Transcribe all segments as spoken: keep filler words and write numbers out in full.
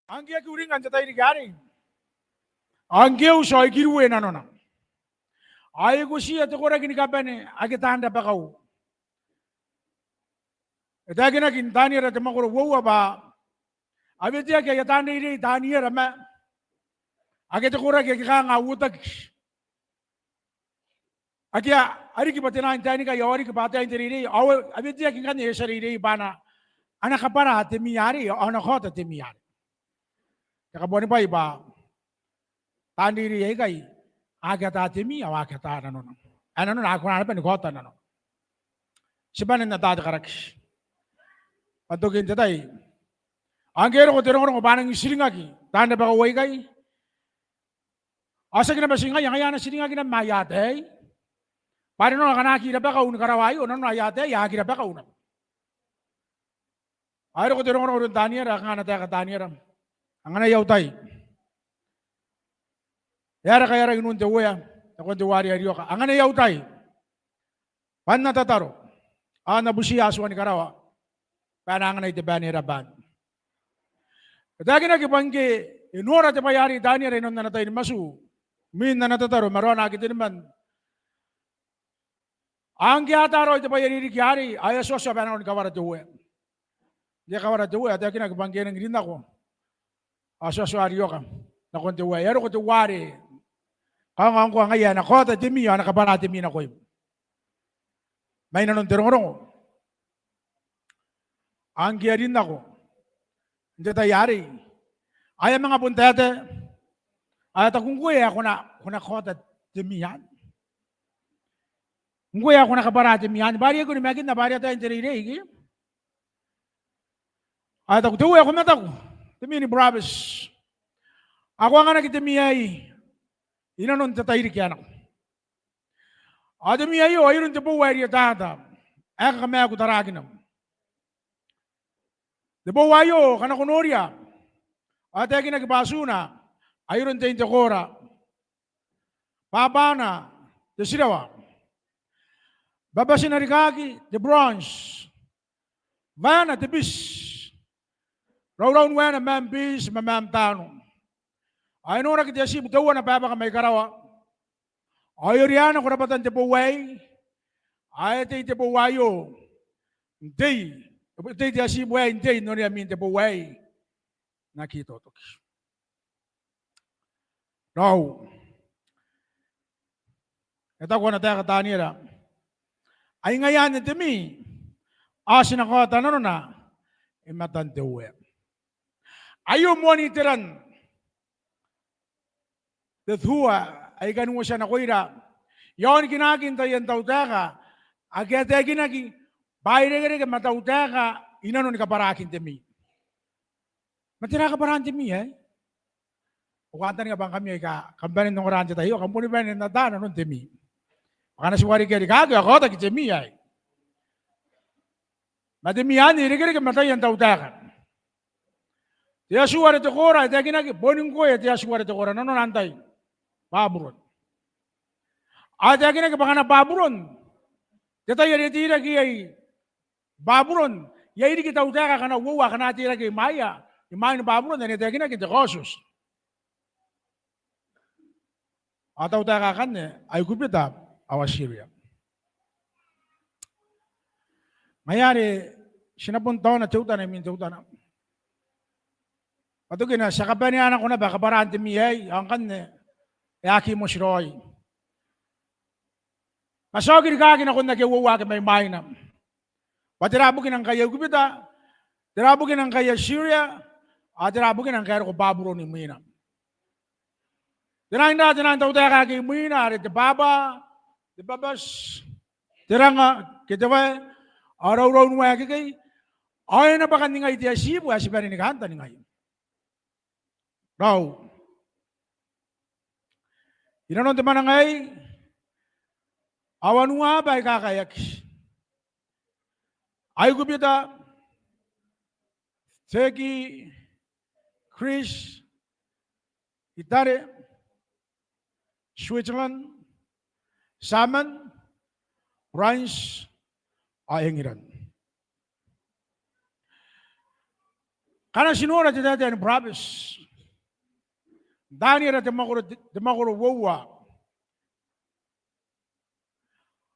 Ao ngke e aki uringa n te tairiki arei, ao ngke e uti ao e kirue nanona. Ao e ikotia te koraki ni kabane ake taan rabakau. E taekinaki n Taniera te mwakoro uoua bwa a weteaki aia taan reirei Taniera ma ake te koraki ake kanga uotaki, ake a riki bwa te naan taenikai ao a riki bwa ataein te reirei, ao a weteaki ngkanne e tia reirei bwa a na, a na kabwara te mii arei ao a na kaota te mii arei. Te kabuanibwai bwa taan reirei aikai a aki ata te mii ao a aki ata nanona. Ae nanona a aki kona naba ni kaota nanona. Ti bane n ata te karaki bwa n tokin te tai, ao ngke e roko te rongorongo bwa a nangi tiringaki taan rabakau aikai, ao tiaki naba ti ngaia, ngaia a na tiringaki naba ma aia ataei. Bwa are nanona ngkana a aki rabakau ni karawa aio, nanona aia ataei a aki rabakau naba. Ao e roko te rongorongo iroun Taniera, kanga ana taeka Taniera: Anganai au tai. E a raka, e a raka i nanon te Uea nakon teuare Arioka. Anganai au tai bwa N na tataro ao N na butiia Atua ni karawa bwa e na anganai te bane e rabwa. E taekinaki bwa ngke e nora te bwai arei Taniera i nanon ana tai ni matu, imwin ana tataro ma raona ake teniman, ao ngke a ata raoi te bwai are riki arei, ao e a tuatua bwa e na nako ni kawara te Uea. Ngke e kawara te Uea, e taekinaki bwa ngke e nangi rin nako, ao e tuatua Arioka nakon te Uea. E a roko teuare kaongoa ngkoa ngaia ae na kaota te mii ao na kabwara te mii nakoim. Mai nanon te rongorongo, ao ngke e a rin nako n te tai arei, ao e a manga bon taetae, ao e taku: Ngkoe ae ko na, ko na kaota te mii anne? Ngkoe ae ko na kabwara te mii anne? Bwa are e aki onimakinna bwa are ataein te reirei ke? Ao e taku: Te Uea, ko mataku, te mii ni burabeti. Ao ko anganaki te mii aei i nanon te tairiki ae nako. Ao te mii aio ai aron te bou ae rietata ae kakamaaku tarakina. Te bou aio, ngkana ko noria, ao e taekinaki bwa atuna ai aron tein te koora, bwabwana te tirawa, babatina rikaaki te bronze, waena te biti, rauraun waena man biiti ma man taano. Ao e noraki te atibu teuana bwabwaka mai karawa, ao e oreanako rabwatan te bou aei, ao e tei te bou aio n tei, e tei te atibu aei n tei n oreamwin te bou aei n aki totoki. Raou, e taku ana taeka Taniera: Ai ngaia anne te mii, ao ti na kaota nanona i matan te Uea. Aio moan iteran te tua ae I kan uotia nakoira i aon kinaakin taian tautaeka ake a taekinaki bwa a irekereke ma tautaeka i nanoni kabwaraakin te mii. Ma tera kabwaraan te mii aei? Au kantaninga bwa ngkami aika kam bane n ongora n te tai aio, kam boni bane n ata nanon te mii. Bwa ngkana ti warekia rikaaki ao e kaotaki te mii aei. Ma te mii anne e irekereke ma taian tautaeka. Te atu are te koora, e taekinaki boni ngkoe te atu are te koora, nanona antai? Baburon. Ao e taekinaki bwa ngkana Baburon, te tai are e teirake iai Baburon, iai riki tautaeka akana uoua akana a teirake imwaia, imwain Baburon, ane e taekinaki n te Kaotioti. Ao tautaeka akanne, Aikubita ao Atiria. Ngaia are ti na bon taona teutana imwin teutana. Bwa tokina ti a kabanea nako naba kabwaraan te mii aei, ao ngkanne e aki motiraoi. Ma ti a oki rikaaki nakon ake uoua ake mai mwaina. Bwa tera bukina ngkai Aikubita, tera bukina ngkai Atiria, ao tera bukina ngkai e roko Baburon imwina. Te naan ra, te naan tautaeka ake imwina are te bwabwa, te babati, te ranga ke te wae, ao rauraun wae akekei, ao e na bwaka ningai te atibu ae ti bane ni kantaningaia. Raou, i nanon te mwananga aei, ao anuaba aika kaeaki. Aikubita, Turkey, Greece, Italy, Switzerland, German, France, ao England. Ngkana ti nora te taetae ni burabeti, Taniera te mwakoro, te mwakoro uoua,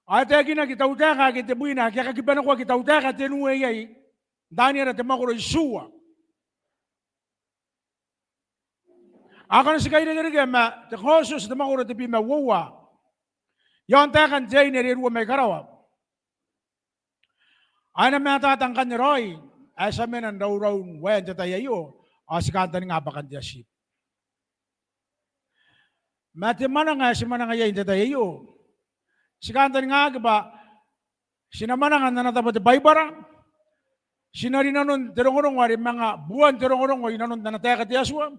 ao e taekinaki tautaeka ake tebwina ake a kakibanakoaki tautaeka tenua iai n Taniera te mwakoro itiua. Ao ngkana ti kairekerekea ma te Kaotioti te mwakoro tebwi ma uoua, iaon taekan te aine are e ruo mai karawa, ao e na mataata ngkanne raoi ae ti a mena n rauraun wae n te tai aio, ao ti kantaninga bwakan te atibu. Ma te mwananga ae ti mwananga iai n te tai aio, ti kantaningaki bwa ti na mwananga n ana tabo te Baibara, ti na rinanon te rongorongo are manga buan te rongorongo inanon ana taeka te Atua,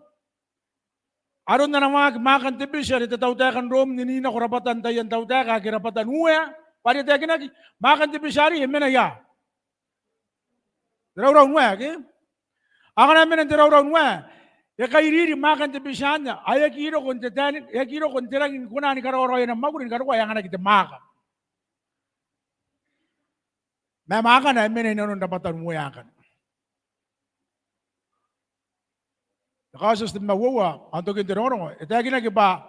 aron ana waaki mwaakan te biti are te tautaeka n Rom e nako rabwatan taian tautaeka ake rabwatan uea, bwa are e taekinaki mwaakan te biti arei e mena ia, te rauraun wae, ke? Ao ngkana e mena n te rauraun wae, e kairiri mwaakan te biti anne, ao e aki roko n te taeni, e aki roko n te rangi ni kona ni karaoa raoi ana mwakuri ni karokoa ae anganaki te mwaaka. Ma mwaakana e mena inanon rabwatan uea ngkanne. Te Kaotioti tebwi ma uoua, ao n tokin te rongorongo e taekinaki bwa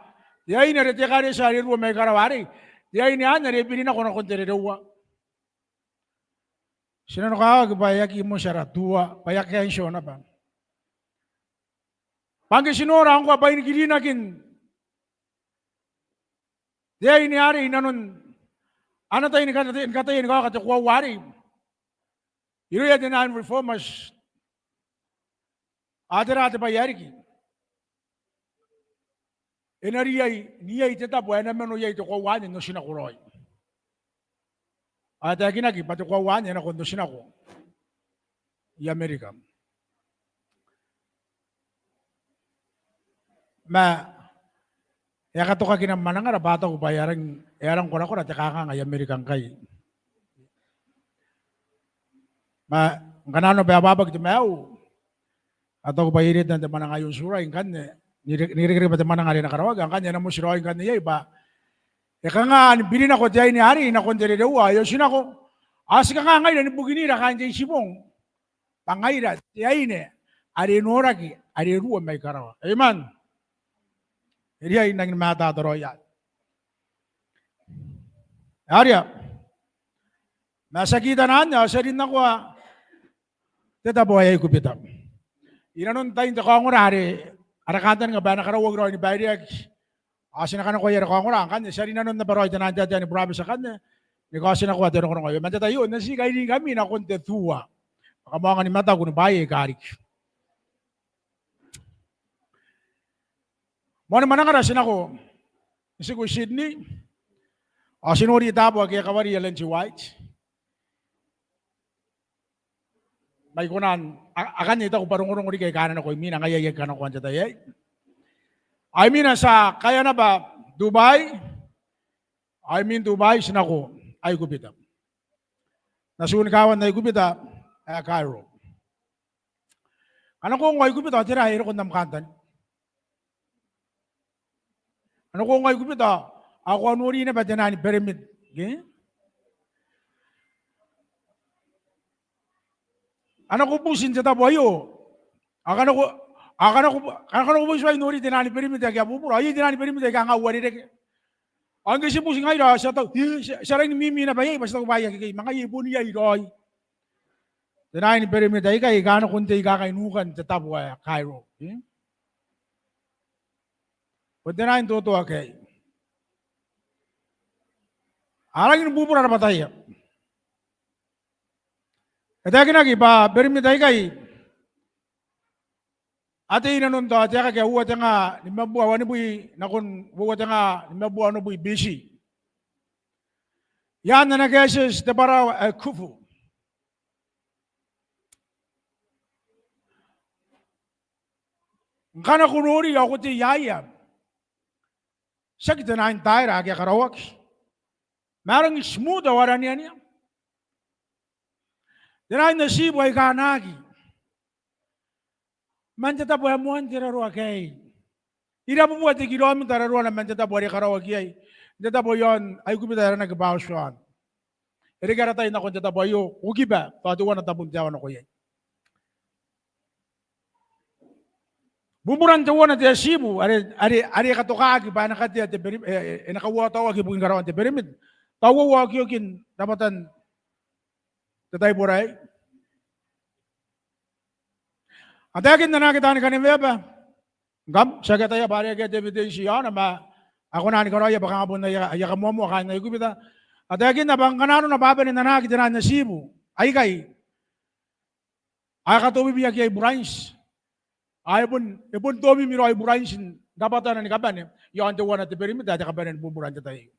te aine are te ekaretia are e ruo mai karawa arei, te aine anne are e biri nako nakon te rereua. Ti nanokawaki bwa e aki moti ara tua, bwa e a cancel naba. Bwa ngke ti nora ngkoa bwainikirin te aine arei inanon ana tai ni kataia, ni kataia ni kaoka te koaua arei irouia te nine reformers, ao tera te bwai ae riki? E na riai n iai te tabo ae e na mano iai te koaua anne n otinako raoi. Ao e taekinaki bwa te koaua anne e nako n otinako i Amerika. Ma e a katokaki naba mwanangara bwa a taku bwa e a rang, e a rang korakora te kanganga i Amerika ngkai. Ma ngkana naba e a bwabwaki te maiu, a taku bwa e a reta n te mwananga aio n Turai ngkanne, n irekereke bwa te mwananga are e na karaoaki, ao ngkanne e na moti raoi ngkanne iai bwa e kanga ni biri nako te aine arei nakon te rereua, e otinako. Ao ti kanga ngaira ni bukinira kaain te Itibong bwa ngaira te aine are e noraki are e ruo mai karawa. Amen. E riai n rangi ni mataata raoi aei. Aria. Ma ti a kitana anne ao ti a rin nakoa te tabo ae Aikubita. Inanon tain te kaongora are ara kantaninga bwa e na karauaki raoi ni baireaki, ao ti na kanakoa ara kaongora. Ngkanne ti a rinanon naba raoi te naan taetae ni burabeti akanne ni kaotinakoa te rongorongo aio. Ma n te tai aio N na ti kairiingkami nakon te tua bwa kam aonga ni mataku ni bwaai aika riki. Moani mwanangara ti nako n tiku i Sydney ao ti nori taabo ake e kawari Ellen G. White. Ma I kona n, a, akanne I taku bwa rongorongo riki aika a na nako imwina, ngaia I aki kanakoa n te tai aei. Ao imwina ti a kaea naba Dubai, ao imwin Dubai ti nako Aikubita. N na tiku ni kaawan Aikubita ae Cairo. Ngkana ko ongo Aikubita ao tera ae e roko n am kantaninga? Ngkana ko ongo Aikubita ao ko a nori naba te naan permit, ke? Ngkana ko buti n te tabo aio, ao ngkana ko, ao ngkana ko, ngkana ko buti bwa I nori te naan permit ake a bubura, ao iai te naan permit aika a uarereke. Ao ngke ti buti ngaira ao ti a taku, ti a, ti a rangi ni mimi naba iai bwa ti taku bwa akekei, ma ngaia e bon iai raoi te naan permit aikai aika a nako n te ikaka i nukan te tabo ae Cairo, e? Bon te naan toto ake a rangi ni bubura rabwataia. E taekinaki bwa permit aikai a tei inanon tao te aeka ae uoua tenga nimabubua wanibwi nakon uoua tenga nimabubua onobwi B C. I aan ana cases te bwarau ae Khufu. Ngkana ko nori ao ko tei iaia, tiaki te naan taera ake a karaoaki, ma a rangi ni smooth ao a raneanea. Te naan atibu aika a na aki man te tabo ae moan te raroa aei. Irabubua te kiromita raroana man te tabo are e karaoaki iai n te tabo iaon Aikubita ae aranaki bwa Auswan. E reke ara tai nakon te tabo aio, Ukiba, tao teuana tabun te aoa nako iai. buburan teuana te atibu are, are, are e katokaki bwa e na katea te peri-, e, e, e na kauataoaki ibukin karaoan te berimiti. Tao uoua okiokin rabwatan te taibora aei. A taekin anaaki taani kaneweaba. Ngkam, ti aki ataia bwa are akea te evidence iaona, ma a kona ni karaoia bwa kanga bon aia, aia kamoamoa kaain Aikubita. A taekinna bwa ngkana arona bwa a bane n anaaki tenaan atibu aikai, a katobibia iai buranti. Ao e bon, e bon tobimi raoi buranti n rabwatana ni kabane iaon teuana te berimiti ae te kabanea ni buburan te tai aio.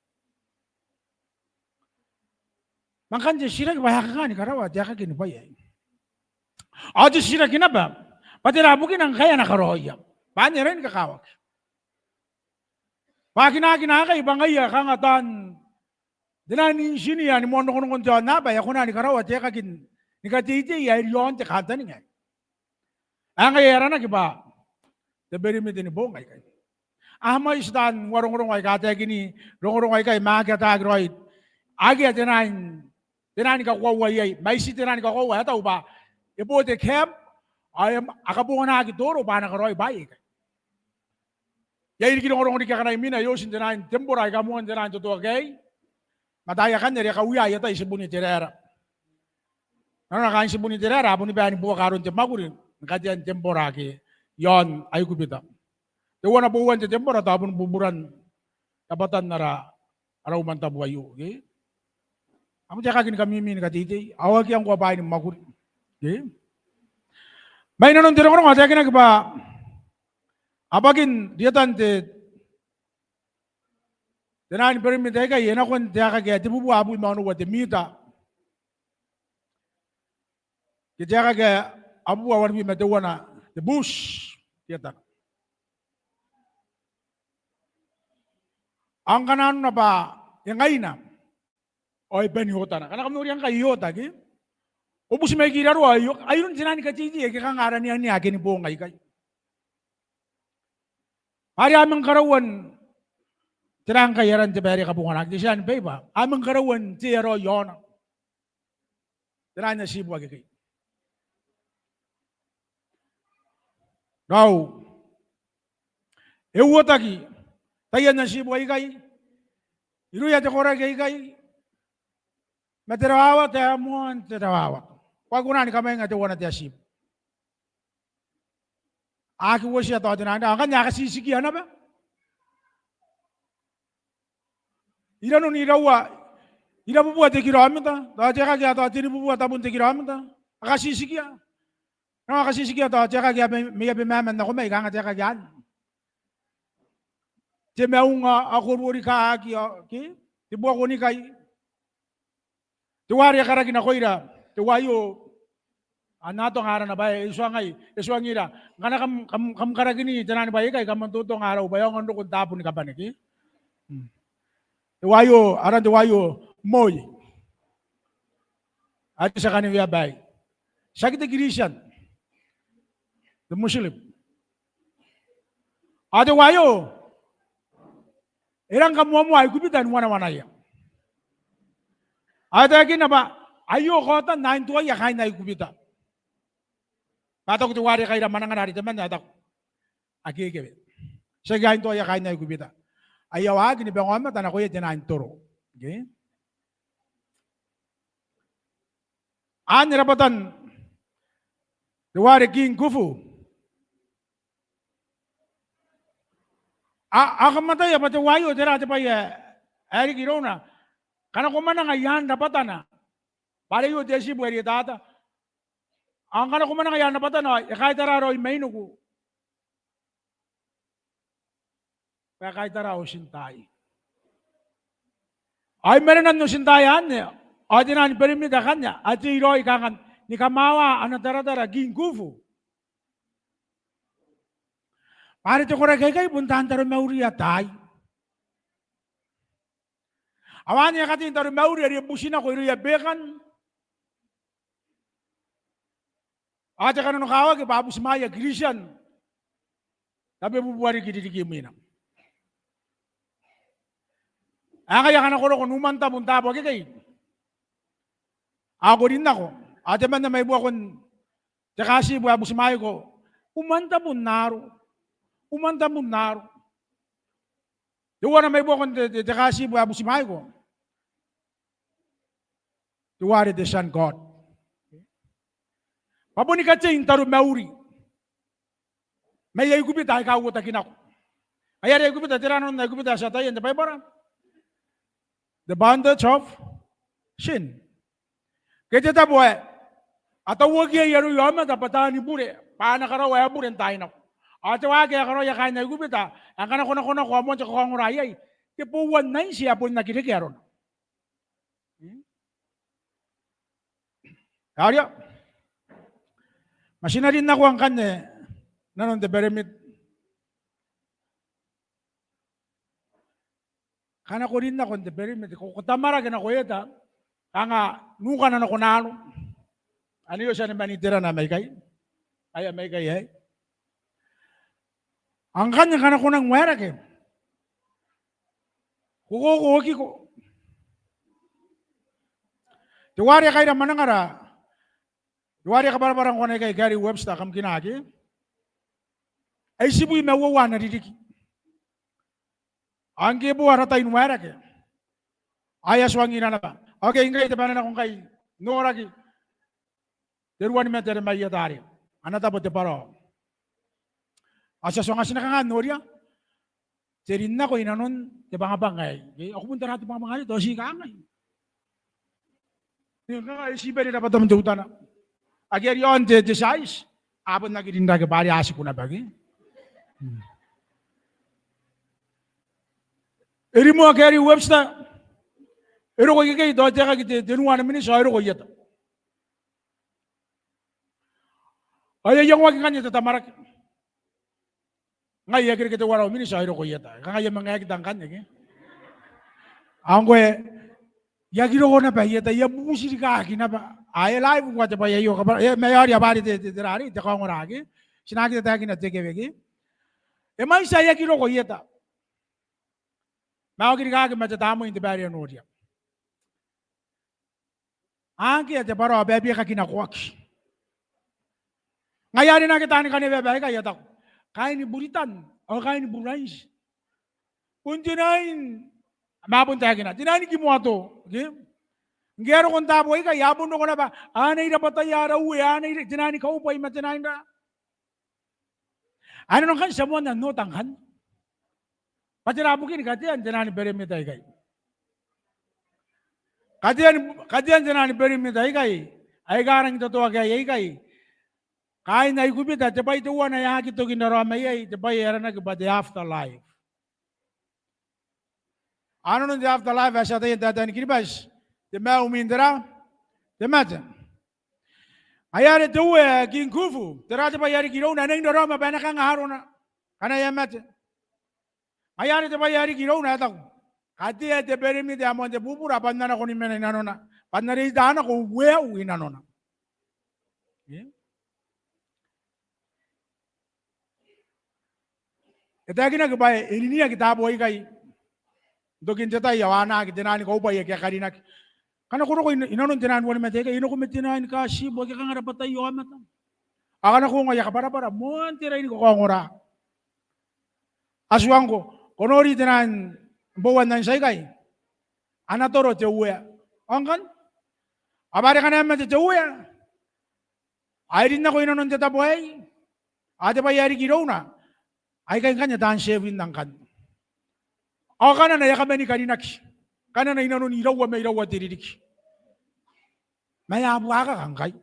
Ma ngkanne te titiraki bwa e a kanga ni karaoa te aekaki ni bwai aei? Ao te titiraki naba bwa tera bukina ngkai a na karaoia? Bwa anne e rangi ni kakawaki. Bwa a kinakina aikai bwa ngaia kanga taan, tenaan intinia ni moan rongorongon te aonnaba ae a kona ni karaoa te aekaki ni kateitei ae riaon te kantaninga aei. Ae ngaia e aranaki bwa te berimiti ni boong aikai. A mwaiti taan uarongorongo aika a taekini rongorongo aikai, ma aki ataaki raoi. Akea tenaan, tenaan kakoaua iai, mwaiti tenaan kakoaua ae tau bwa e bo te camp, ao e, a kabonganaki Toro bwa a na karaoi bwaai aikai. Iai riki rongorongo riki akana imwina, e oti n tenaan tembora aika moan tenaan totoaki aei. Ma taai akanne are a kauia aia tai tibun Iteraera. Nanona kaain tibun Iteraera a boni bae ni buoka aron te mwakuri ni katean tembora ake iaon Aikubita. Teuana bouan te tembora tao bon buburan rabwatan ara, ara umwantabu aio, ke? Am te aekaki ni kamimi ni kateitei, ao akea ngkoa bwaai ni mwakuri, ke? Mai nanon te rongorongo a taekinaki bwa a bwakin rietan te, tenaan berimiti aikai e nakon te aekaki ae tebubua abwi ma onoua te mita. Ke te aekaki ae abubua wanibwi ma teuana te buti rietana. Ao ngkana arona bwa e ngaina ao e bani otana. Ngkana kam noria ngkai e ota, ke? Ko buti mai kiraroa aio, ai aron tenaan kateitei ake kanga ara aneanea ake ni boong aikai. Bwa are a manga karauan, tera ngkai aran te bwai are kabonganaki, te tia ni baiba. A manga karauan te aro iaona tenaan atibu akekei. Raou, e uotaki taian atibu aikai irouia te koraki aikai ma te rawawata ae moan te rawawata. Ko aki kona ni kamwainga teuana te atibu. A aki uotia tao tenaan, ao ngkanne a katitikia naba. Iranon iraua, irabubua te kiramita, tao te aekaki ae tao tenibubua tabun te kiramita. A katitikia. Nao a katitikia tao te aekaki ae mai, mai Abemama n nako mai, kanga te aekaki anne. Te maunga, a koruorikaki, ao, ke? Te buakonikai. Teuare e karaki nakoira teuaio, a na atonga arana bwa e tuangai, e tuangira. Ngkana kam, kam, kam karakini tenaan bwai aikai, kam a totonga arau bwa e aonga n roko n taabo ni kabane, ke? Mm. Teuaio, aran teuaio moi. Are ti a kaneweaba iai. Tiaki te Kiritian. Te Muslim. Ao teuaio e rang kamoamoa Aikubita ni wanawanaia. Ao e taekinna bwa aio kaotan ain toaia kaain Aikubita. Bwa a taku teuare kaira mwanangana are temanna ae taku, akea kewe. Tiaki ain toaia kaain Aikubita. Aia waaki ni bangaomata nakoia tenaan Toro. Okay? Anne rabwatan teuare King Khufu. A, a kam ataia bwa teuaio tera te bwai ae, ae riki irouna. Ngkana ko mwananga i aan rabwatana, bwa are aio te atibu ae rietata. Ao ngkana ko mwananga i aan rabwatana, e kaitara raoi mainiku. Bwa e kaitara otintaai. Ao i marenan otintaai anne, ao tenaan berimiti akanne a tei raoi kanga ni kamawa ana taratara King Khufu. Bwa are te koraki aikai bon taan taromauria taai. Ao anne e a katei n taromauri are e buti nako irouia bekan. Ao te kananokawaki bwa a butimwaeia Kiritian tabeua bubua riki ririki imwina. Ao ngaia ngkana ko roko n umwantabu n taabo akekei, ao ko rin nako, ao temanna mai buakon te katibu ae butimwaiko, umwantabu n aaro. Uman tabun aaro. Teuana mai buakon te, te, te kaatibu ae butimwaiko. Teuare te Sun God. Bwa boni katei n taromauri mai Aikubita aika uotaki nako. Ai are Aikubita, tera nanon Aikubita ae ti ataia n te Baibara? The bondage of sin. Ke te tabo ae a tauaki iai aroia aomata bwa taani bure, bwa a na karaoa ae bure n taai nako. Ao te waaki ae karaoia kaain Aikubita ae ngkana ko nako, nako, nako ao moan te kakaongora iai, te bouannainti ae bon aki reke arona. Hmm? Aria. Ma ti na rin nako ngkanne nanon te beretitenti. Ngkana ko rin nako n te beretitenti, ko, ko tamwarake nako eta, kanga nukana nako nano. Ane oti ane mani terana mai ikai. Aia mai ikai aei. Ao ngkanne ngkana ko nang waerake, ko, ko, ko okiko. Teuare kaira mwanangara, teuare kabwarabwara ngkoananoa ikai Gary Webster, kam kinaa ke? Ai tibwi ma uoua ana ririki. Ao ngke e bo ara tai n waerake, ao e a tuangira naba. Okay, ngkai te bwai ae nako ngkai, noraki. Te ruanimate are mai eta are ana tabo te bwarao. Ao ti a tuanga ti na kanga n noria? Ti rin nako inanon te bwangabwanga aei. Ke, ao ko bon tara te bwangabwanga arei, tao ti kangai. Ni kanga e tibwa reke rabwatam teutana. Ake a riaon te, te size, a bon aki rin rake bwa are a tiku naba ke. Hmm. E rimoa Gary Webster, e roko ikekei, tao e taekaki te, tenua ana miniti ao e roko ieta. Ao e a iangoaki ngkanne te tamwarake. Ngai e aki reke teuana au miniti ao e roko ieta. Kanga I a manga ekita ngkanne ke. Ao ngkoe, e aki roko naba ieta, e a bubuti rikaaki naba. Ao e live ngkoa te bwai aio, kabwara, e, ma e a ori a bwa are te, te, te rarei, te kaongora ke. Ti na aki tataekina te kewe ke. E mwaiti ae e aki roko ieta. Ma e oki rikaaki ma te tamnei n te bwai are I a noria. Akea te bwarao bwa e beakaki nakoaki. Ngaia are naake taani kaneweaba aikai a taku, kaaini Buritan ao kaaini Burainti, bon te nain, ma bon taekina, te nain kimoato ke. Ngke a roko n taabo aikai a bon roko naba, anai rabwataia ara uea, anai te nain kaubwai ma te nain ra. Ae nanona ngkanne ti a moanna n ota ngkanne. Bwa tera bukini katean te naani beretitenti aikai? Katean, katean te naani beretitenti aikai, aika a rangi n totoaki iai aikai kaain Aikubita, te bwai teuana ae a aki toki n raraoma iai, te bwai ae aranaki bwa te afterlife. Ao nanon te afterlife ae ti ataia n taetae ni Kiribati, te maiu imwin tera? Te mate. Ngaia are te uea ae King Khufu, tera te bwai ae riki irouna? E nangi raraoma bwa e na kanga arona ngkana e a mate? Ngaia are te bwai ae riki irouna e taku, katea te beretitenti ae moan te bubura bwa N na nako ni mena inanona, bwa N na reita nako ueau inanona. E? E taekinaki bwa e riniaki taabo aikai n tokin te tai ao a anaaki te naani kaubwai ake a karinaki. Ngkana ko roko i, inanon te naani wanimatei aikai, e nako ma te naani kaatibu ake kanga rabwataia aomata. Ao ngkana ko ongo aia kabwarabwara, moan te rain ni kakaongora. A tuangko, ko nori te naani bouannainti aikai? A na toro te uea. Ao ngkanne, ao bwa are ngkana e mate te uea, ao e rin nako inanon te tabo aei. Ao te bwai ae riki irouna, aikai ngkanne taan sefinna ngkanne. Ao kanana e a kamani karinaki. Kanana inanon iraua ma iraua te ririki. Ma e a buakaka ngkai.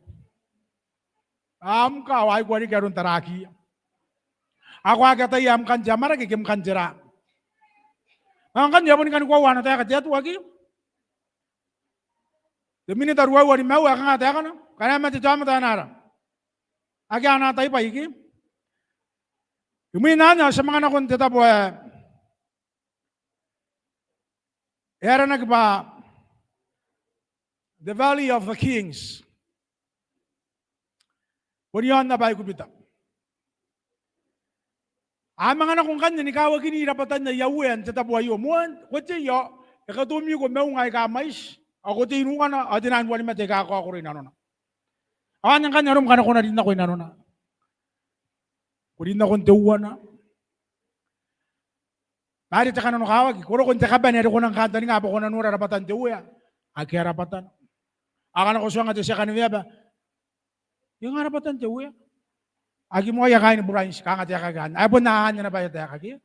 Am ka, ao ai ko a riki aron tarakiia. Ao ko aki ataia am kan te amwarake ke am kan te raa. Ao ngkanne e a boni kani koaua ana taeka te Atua ke. Te minita ruaiwa nimaua ae kanga taekana, ngkana e mate te aomata e na ra? Akea ana ataibwai ke. Imwin anne ao ti a manga nakon te tabo ae e aranaki bwa the Valley of the Kings. Bon iaon aba Aikubita. A manga nako ngkanne ni kawakini rabwatan aia uea n te tabo aio. Moan, ko tei ao e katomiko maunga aika mwaiti, ao ko tei nukana, ao te naani wanimatei aika kaokoro inanona. Ao anne ngkanne arom ngkana ko na rin nako inanona. Ko rin nakon teuana, Ma are te kananokawaki, ko roko n te kabane are ko nang kantaninga bwa ko na nora rabwatan te Uea. Akea rabwatana. Ao ngkana ko tuanga te tia kaneweaba, e nga rabwatan te Uea? Aki moaia kaain Buranti, kanga taekaki anne. Ae bon anne naba ae taekaki.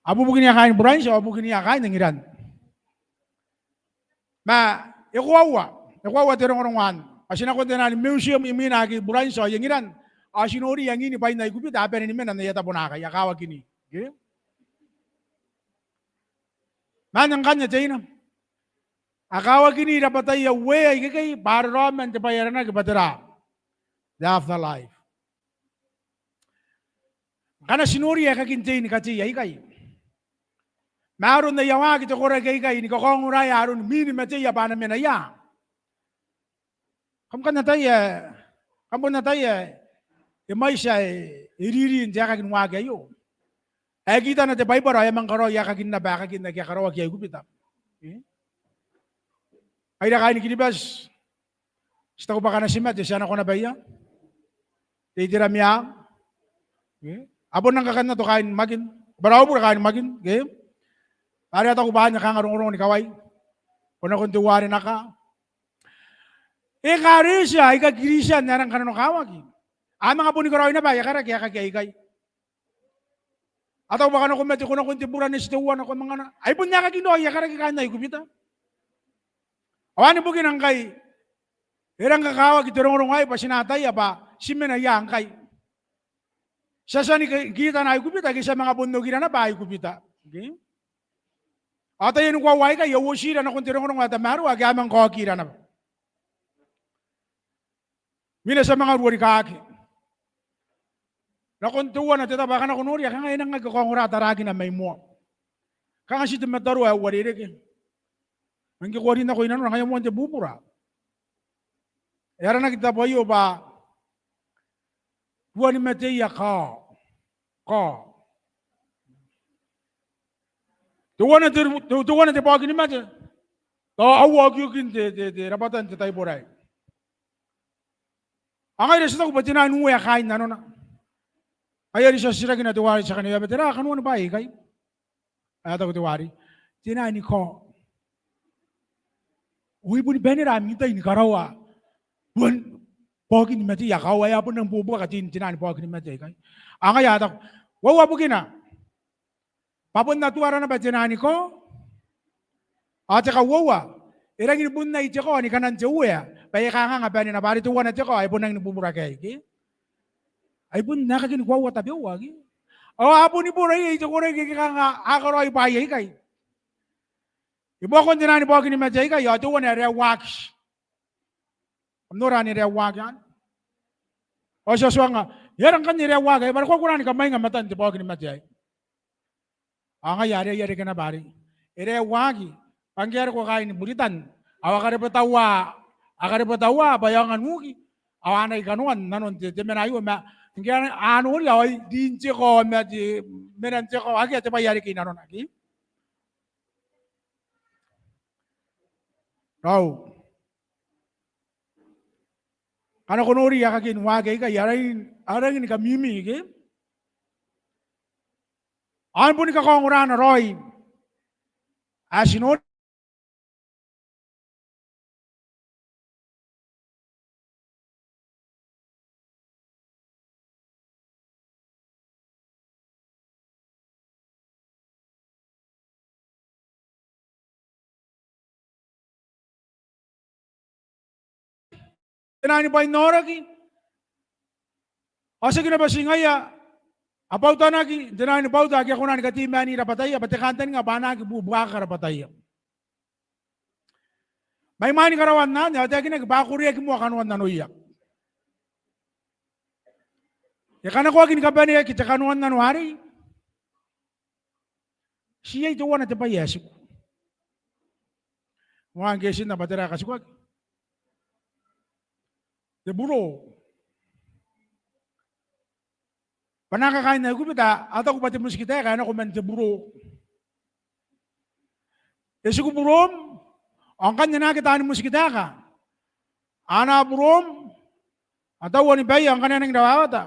A bubukinia kaain Buranti, a bubukinia kaain Engiran. Ma e koaua, e koaua te rongorongo anne. Ao ti nako n te naan museum imwina ake i Buranti ao i Engiran. Ao ti nori angin bwain Aikubita a bane ni mena n aia tabo naakai, a kawakini. Ke? Ma anne ngkanne teina. A kawakini rabwataia uea ikekei bwa a raraoma n te bwai ae aranaki bwa tera? The afterlife. Ngkana ti nori aekakin tei ni katei aikai, ma aron aia waaki te koraki aikai ni kakaongoraea aron mwin mateia bwa a na mena ia? Kam kan ataia, kam bon ataia, e mwaiti ae e riri n te aekaki ni waaki aio. Ae kitana te Baibara ao e a manga karaoi aekakin naba aekakin ake a karaoaki i Aikubita. E? Ngaira kaain Kiribati, ti taku bwa ngkana ti mate ti a nako naba ia? Te itera meang. E? A bon nang kakannato kaain Makin. Bwa raou bure kaain Makin. Ke? Are a taku bwa anne kanga rongorongo ni kawai. Ko nako n teuare naka. Ekaretia aika Kiritian ae rang kananokawaki, a manga boni karaoi naba aia karaki aekaki aikai. A taku bwa ngkana ko mate ko nako n te burane ti teuana ko manga na. Ai bon aekakin raoi aia karaki kaain Aikubita. Ao anne bukina ngkai e rang kakawaki te rongorongo aei bwa ti na ataia bwa ti mena ia ngkai. Ti a tia ni ki-, kitana Aikubita ke ti a manga bon okira naba Aikubita. Ke? Ao taiani koaua aikai a uotira nakon te rongorongo ae tamaroa ake a manga kaokira naba. Mwina ti a manga ruo rikaaki. Nakon teuana te tabo ae ngkana ko noria kanga e nang aki kaongora tarakina mai moa. Kanga ti te mataroa ae uarereke. Ma ngke ko a rin nako i nanora ngaia moan te bubura. E aranaki te tabo aio bwa ruanimateia kao. Kao. Teuana te, te, teuana te baokinimate. Tao aua okiokin te, te, te rabwata n te taibora aei. Ao ngaira ti taku bwa te naan uea kaain nanona. Ai are ti a titirakina teuare ti a kaneweaba, tera kanoan bwaai aikai? Ae a taku teuarei, te naan kao. Ao e boni banera ami tai ni karaoa ruan baokinimateia kao, ae a bon nang buabuaka tein te naan baokinimate aikai. Ao ngaia a taku, uaua bukina. Bwa bon atuara naba te naan kao. Ao te kauoua, e rangi ni bon ai te kao ni kanan te uea bwa e kanganga banena bwa are teuana te kao ae bon rangi ni bubura kaai ke. Ai bon aekakin koaua tabeua ke. Ao a boni bora iai te koraki ake kanga a karaoi bwaai aikai. I buakon te naan baokinimate aikai ao teuana e raeuaki. Kam nora anne e raeuaki anne. Ao ti a tuanga, e aera ngkanne e raeuaki aei, bwa are ko aki kona ni kamwainga matan te baokinimate aei. Ao ngaia are, aia reke naba arei. E raeuaki bwa ngke a roko kaain Buritan ao a karebwetaua, a karebwetaua bwa e aonga n uki ao a na i kanoan nanon te, te mena aio ma ngke a, a noria ao ai rin te kao ma te, menan te kao, akea te bwai ae reke i nanona ke. Raou. Ngkana ko nori aekakin waaki aikai a rangi, a rangi ni kamimi ke. Ao e boni kakaongorana raoi. Ae ti nori te naan bwain aoraki. Ao tiaki naba ti ngaia, a bautanaki n te naan bauta ake a kona ni katei ma ni rabwataia, bwa te kantaninga bwa a na aki bubuaka rabwataia. Mai mwain karaoan anne ao e taekinaki bwa a koreaki moa kanoan nanoia. E kanakoaki ni kabaneaki te kanoan nano arei. Ti iai teuana te bwai ae tiku. Moa ngke e tinna bwa tera ae katikuaki. Te buro. Bwa naake kaain Aikubita a taku bwa te motikitaeka e nako man te buro. E tiku burom, ao ngkanne naake taani motikitaeka a na burom, a taua ni baia, ao ngkana e nangi rawawata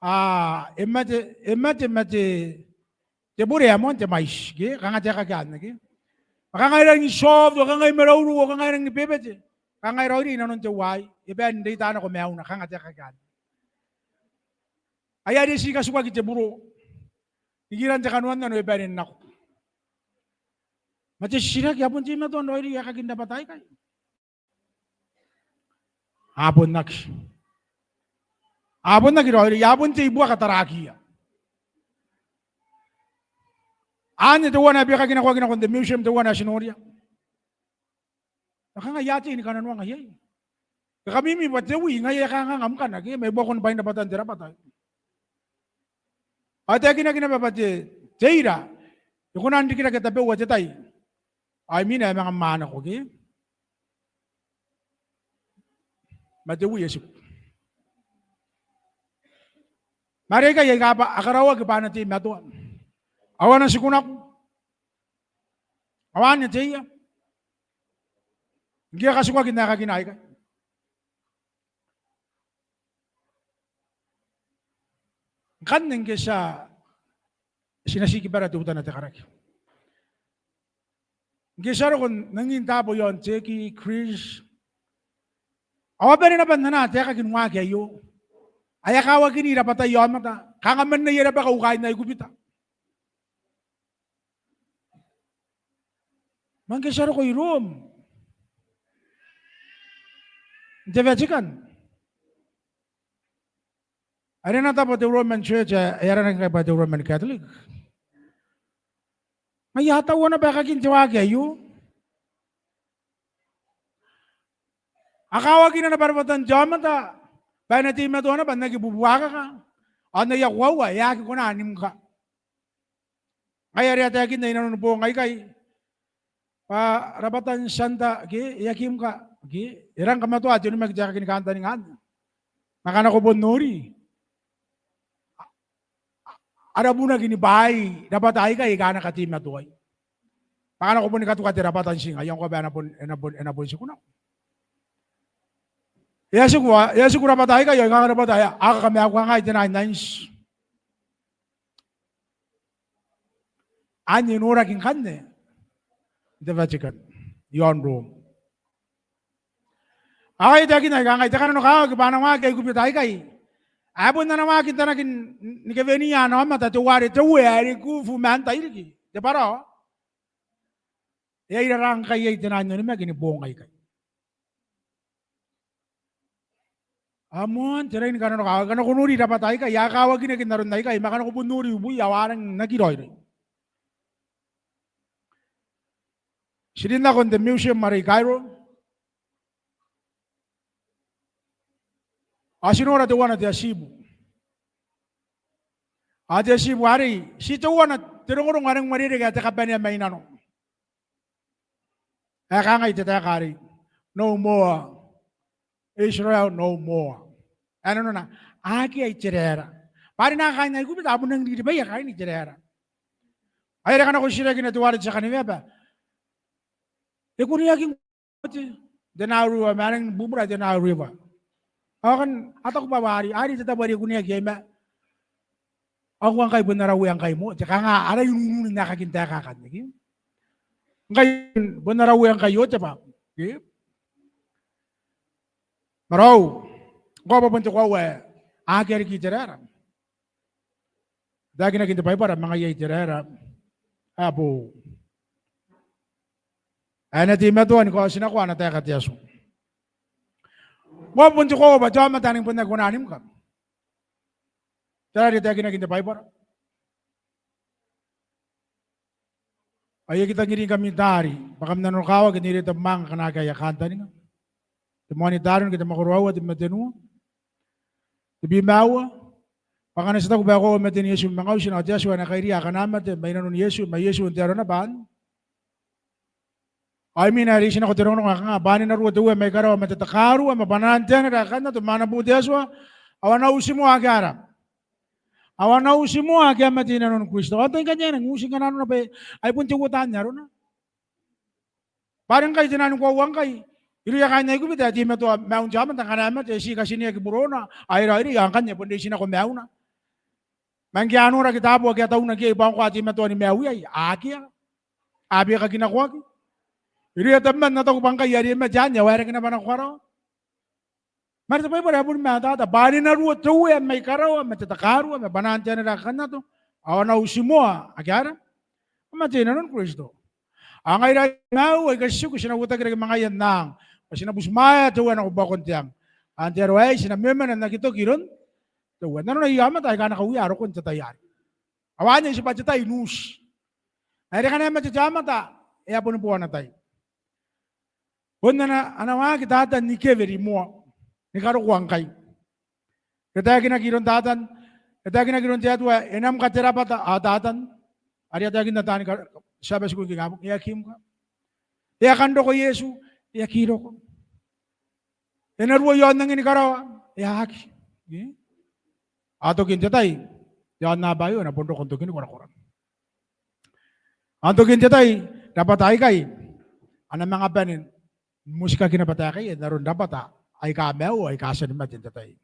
A, e mate, e mate ma te, te bure ae moan te mwaiti, ke? Kanga taekaki anne, ke? Ma kanga e rangi ni soft, ao kanga e maraurau, ao kanga e rangi ni bebete. Kanga e raoiroi inanon teuaei, e bae n reita nako maiuna, kanga taekaki anne. Ai are ti katukaki te buro. Nikiran te kanoan nano e bane n nako. Ma te titiraki, a bon teimatoa n raoiroi aekakin rabwata aikai? A bon aki. A bon aki raoiroi, a bon tei buaka tarakiia. Anne teuana ae beakaki nakoaki nakon te museum, teuana ae ti noria. Ma kanga a tei ni kananoanga iai. E kamimi bwa te wi ngaia e kanganga mkana, ke, mai buakon bwain rabwatan te rabwata. Ao e taekinaki naba bwa te, te ira e kona n rikirake tabeua te tai. Ao imwina e manga mwaneko, ke? Ma te wi e tiku. Ma are aikai aika a karaoaki bwa a na teimatoa, ao a na tiku nako. Ao anne te ia. Ngke e katukaki n aekakina aikai. Ngkanne ngke ti a, ti na tikibara teutana te karaki. Ngke ti a roko n angin taabo i aon Turkey, Greece, ao a bane naba n anaa taekakin waaki aio ae a kawakini rabwatai aomata, kanga mannai e rabakau kaain Aikubita. Ma ngke ti a roko i Rome, n te Vatican, are e na tabo te Roman Church ae e aranaki ngkai bwa te Roman Catholic. Ngaia a taua naba aekakin te waaki aio. A kawakina naba rabwatan te aomata bwa e na teimatoa naba n aki bubuakaka, ao n aia koaua e aki kona ni mka. Ngaia are a taekinna inanoni boong aikai bwa rabwatan Santa, ke, e aki mka, ke, e rang kamatoa te onimaki n te aekaki ni kantaninga anne. Ma ngkana ko bon nori, a rabunaki ni bwaai rabwata aikai aika a na kateimatoai. Ma ngkana ko boni katuka te rabwata n ti ngaia ngkoa bwa e na bon, e na bon, e na bon tiku nako. E a tiku, e a tiku rabwata aikai ao e kanga rabwata ae a kakamaaku ngai i te nine nineties. Anne e noraki ngkanne n te Vatican i aon Rome. Ao e taekinna ae kangai, te kananokawaki bwa ana waaki Aikubita aikai ae bon ana waaki n tanaki ni kawenia ana aomata teuare te Uea ae riki ufu ma antai riki, te Barao. E a ira rang ngkai iai te naan onimaki ni boong aikai. Ao moan te rain ni kananokawaki, ngkana ko nori rabwata aikai a kawakinaki n aron aikai, ma ngkana ko bon nori ibuia ao a rangi n aki raoiroi. Ti rin nakon te museum are i Cairo. Ao ti nora teuana te atibu. Ao te atibu arei, ti teuana te rongorongo ae rangi n uarereke ae te kabanea mai nano. Ae kangai te taeka arei, "No more. Israel, no more." Ae nanona, "Akea Iteraera." Bwa are naake kaain Aikubita a bon rangi n riribaia kaain Iteraera. Ao are ngkana ko titirakina teuare te tia kaneweaba, e kuneaki n te Nile River, ma e rangi ni bubura te Nile River. Ao ngkanne a taku bwa arei, arei te tabo are e kuneaki iai, ma ao ngkai bon ara Uea ngkai moa, te kanga ara ununun aekakin taeka akanne, ke? Ngkai bon ara Uea ngkai Iotebwa, ke? Ma raou, ngkoa bwa bon te koaua ae akea riki Iteraera. E taekinaki n te Baibara, ma ngaia Iteraera ae boou, ae e na teimatoa ni kaotinakoa ana taeka te Atua. Ngkoa bon te koaua bwa te aomata ae nangi bon aki kona ni mka. Tera are e taekinaki n te Baibara? Ao I aki tangiringkami taari bwa kam nanokawaki n reita mwaanga akana akea aia kantaninga. Te moan I-Taaroni ke te mwakoro aua, te bwi ma tenua. Te bwi ma aua. Bwa ngkana ti taku bwa e koaua maten Iesu ma ngautiia, ao te Atua e na kairiia akana mate mai nanon Iesu, ma Iesu n te aro naba anne. Ao imwina e reitinako te rongorongo ae kanga, "Bwa ane e na ruo te Uea mai karawa ma te takarua, ma bwanaan te anera ae kannato, ma ana buu te Atua, ao a na uti moa ake a ra, ao a na uti moa ake a mate i nanon Kristo." Ao n tainganne e nang uti ngkana arona bwa ai bon te uotan arona. Bwa are ngkai te naan koaua ngkai irouia kaain Aikubita ae teimatoa maiun te aomata ngkana e mate, e tii katineaki burona ao e raoiroi, ao ngkanne e bon reitinako maiuna. Ma ngke a noraki taabo ake a taunaki iai bwa ngkoa a teimatoa ni maiu iai, akea. A bwekakinakoaki. Irouia tabeman n ataku bwa ngkai are e mate anne ao e reke naba nako karawa. Ma are te Baibara e boni mataata bwa ane na ruo te Uea mai karawa ma te takarua ma bwanaan te anera ae kakannato, ao a na uti moa ake a aera, a mate i nanon Kristo. Ao ngaira aika maiu aika tiku ti na uotakirake ma ngaia n ang, bwa ti na butimwaea te Uea nako buakon te ang. Ao n te aro aei ti na memena n aki toki iroun te Uea. Nanona aomata aika a na kauia rokon te tai arei. Ao anne tibwa te tai n uti. Ae e reke ana mate te aomata, e a boni bo ana tai. Bon ana, ana waaki Tatan ni kewe rimoa, ni karokoa ngkai. E taekinaki iroun Tatan, e taekinaki iroun te Atua, e na mka te rabwata, ao Tatan are e a taekinna taani ka-, Tiabati ngkoe ngke kabong, e aki mka. E a kan roko Iesu, e aki roko. E na ruo i aon angi ni karawa, e aki. Ao tokin te tai, te aonnaba aio e na bon roko n tokin korakoran. Ao n tokin te tai, rabwata aikai a na manga bane ni motikaki naba taekaia n aron rabwata aika maiu, aika a tia ni mate n te tai.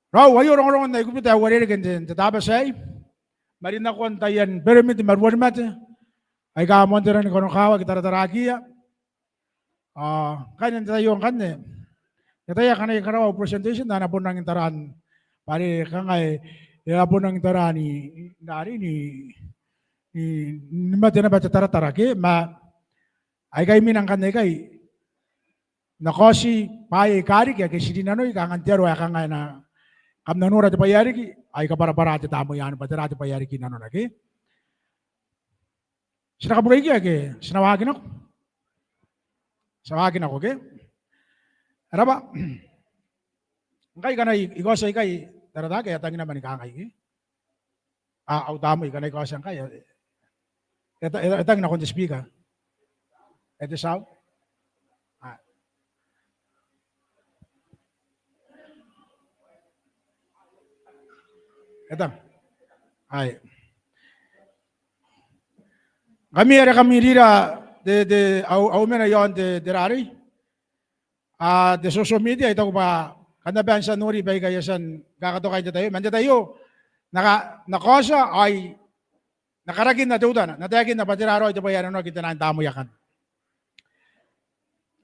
Raou, aio rongorongon Aikubita ae uarereke n te, n te Tabati aei. Marin nakon taian beiremiti ma ruanimate aika moan te rangi ni kanokawaki, taratarakiia. Ao ngkai n te tai aio ngkanne, e a tia ngkanne ni karaoa au presentation, ao N na bon rangi n tara n, bwa are kanga e, e a bon rangi n tara ni, n arei ni, ni, ni mate naba te taratara ke, ma aikai imwina ngkanne aikai, N na kaoti bwaai aika riki ake ti rinanoi, kanga n te aro ae kanga e na, kam na nora te bwai ae riki, ao I kabwarabwara te taamnei anne bwa tera te bwai ae riki inanona ke. Ti na kabureikia ke ti na waaki nako? Ti na waaki nako ke. E raba. Ngkai ngkana I, I kaoti aikai, taratara ke, e a tangi naba ni kangai ke. A, au taamnei ngkana I kaotia ngkai, e, e, e, e tangi nakon te speaker. E te sound. A. E tang. Ae. Ngkami are kam irira te, te, au, au mena i aon te, te rarei. A, te social media, I taku bwa kam na bon tia n nori baika I a tia ni kakatoka n te tai aio. Ma n te tai aio, N na ka-, N na kaotia, ao I na karakinna teutana, N na taekinna bwa tera raoi te bwai ae nanonaki n te nang taamnei akanne.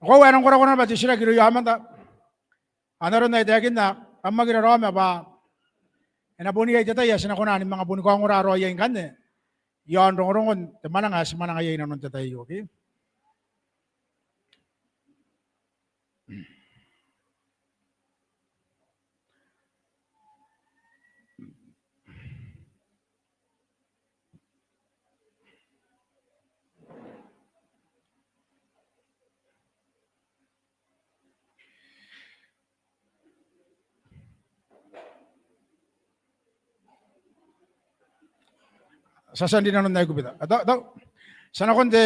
Ao e a nang korakora naba te titiraki irouia aomata. Ao n aron ae I taekinna, kam aki raraoma bwa e na bon iai te tai ae ti na kona ni manga boni kaongora raoi iai ngkanne i aon rongorongon te mwananga ae ti mwananga iai inanon te tai aio ke. Ti a tia n rinanon Aikubita. A tau, tau. Ti a nakon te,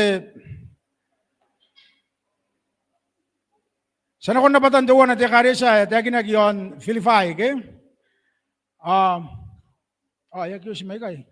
ti a nakon rabwatan teuana te ekaretia ae taekinaki i aon Filipai ke. A, a, e aki oti mai ikai.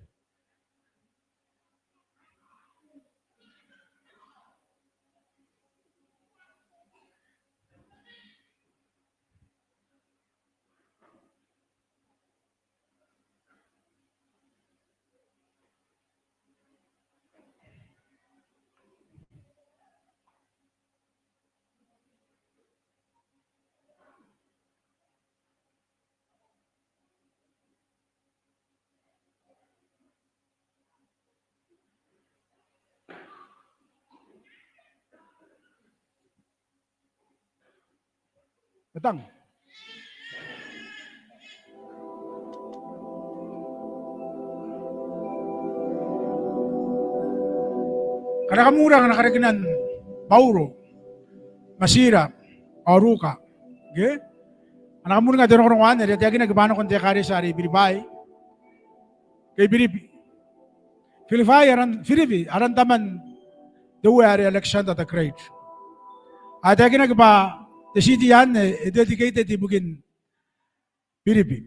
E tang. Ngkana kam uringa ana karekenan Bauro ma Tira ao Ruka. Ke? Ngkana kam uringa te rongorongo anne are e taekinaki bwa nakon te ekaretia are i Biribai. Ke i Biribi. Filipai aran, Filipi aran taman te uea are Alexander the Great. Ao e taekinaki bwa te city anne e dedicated ibukin Filipi.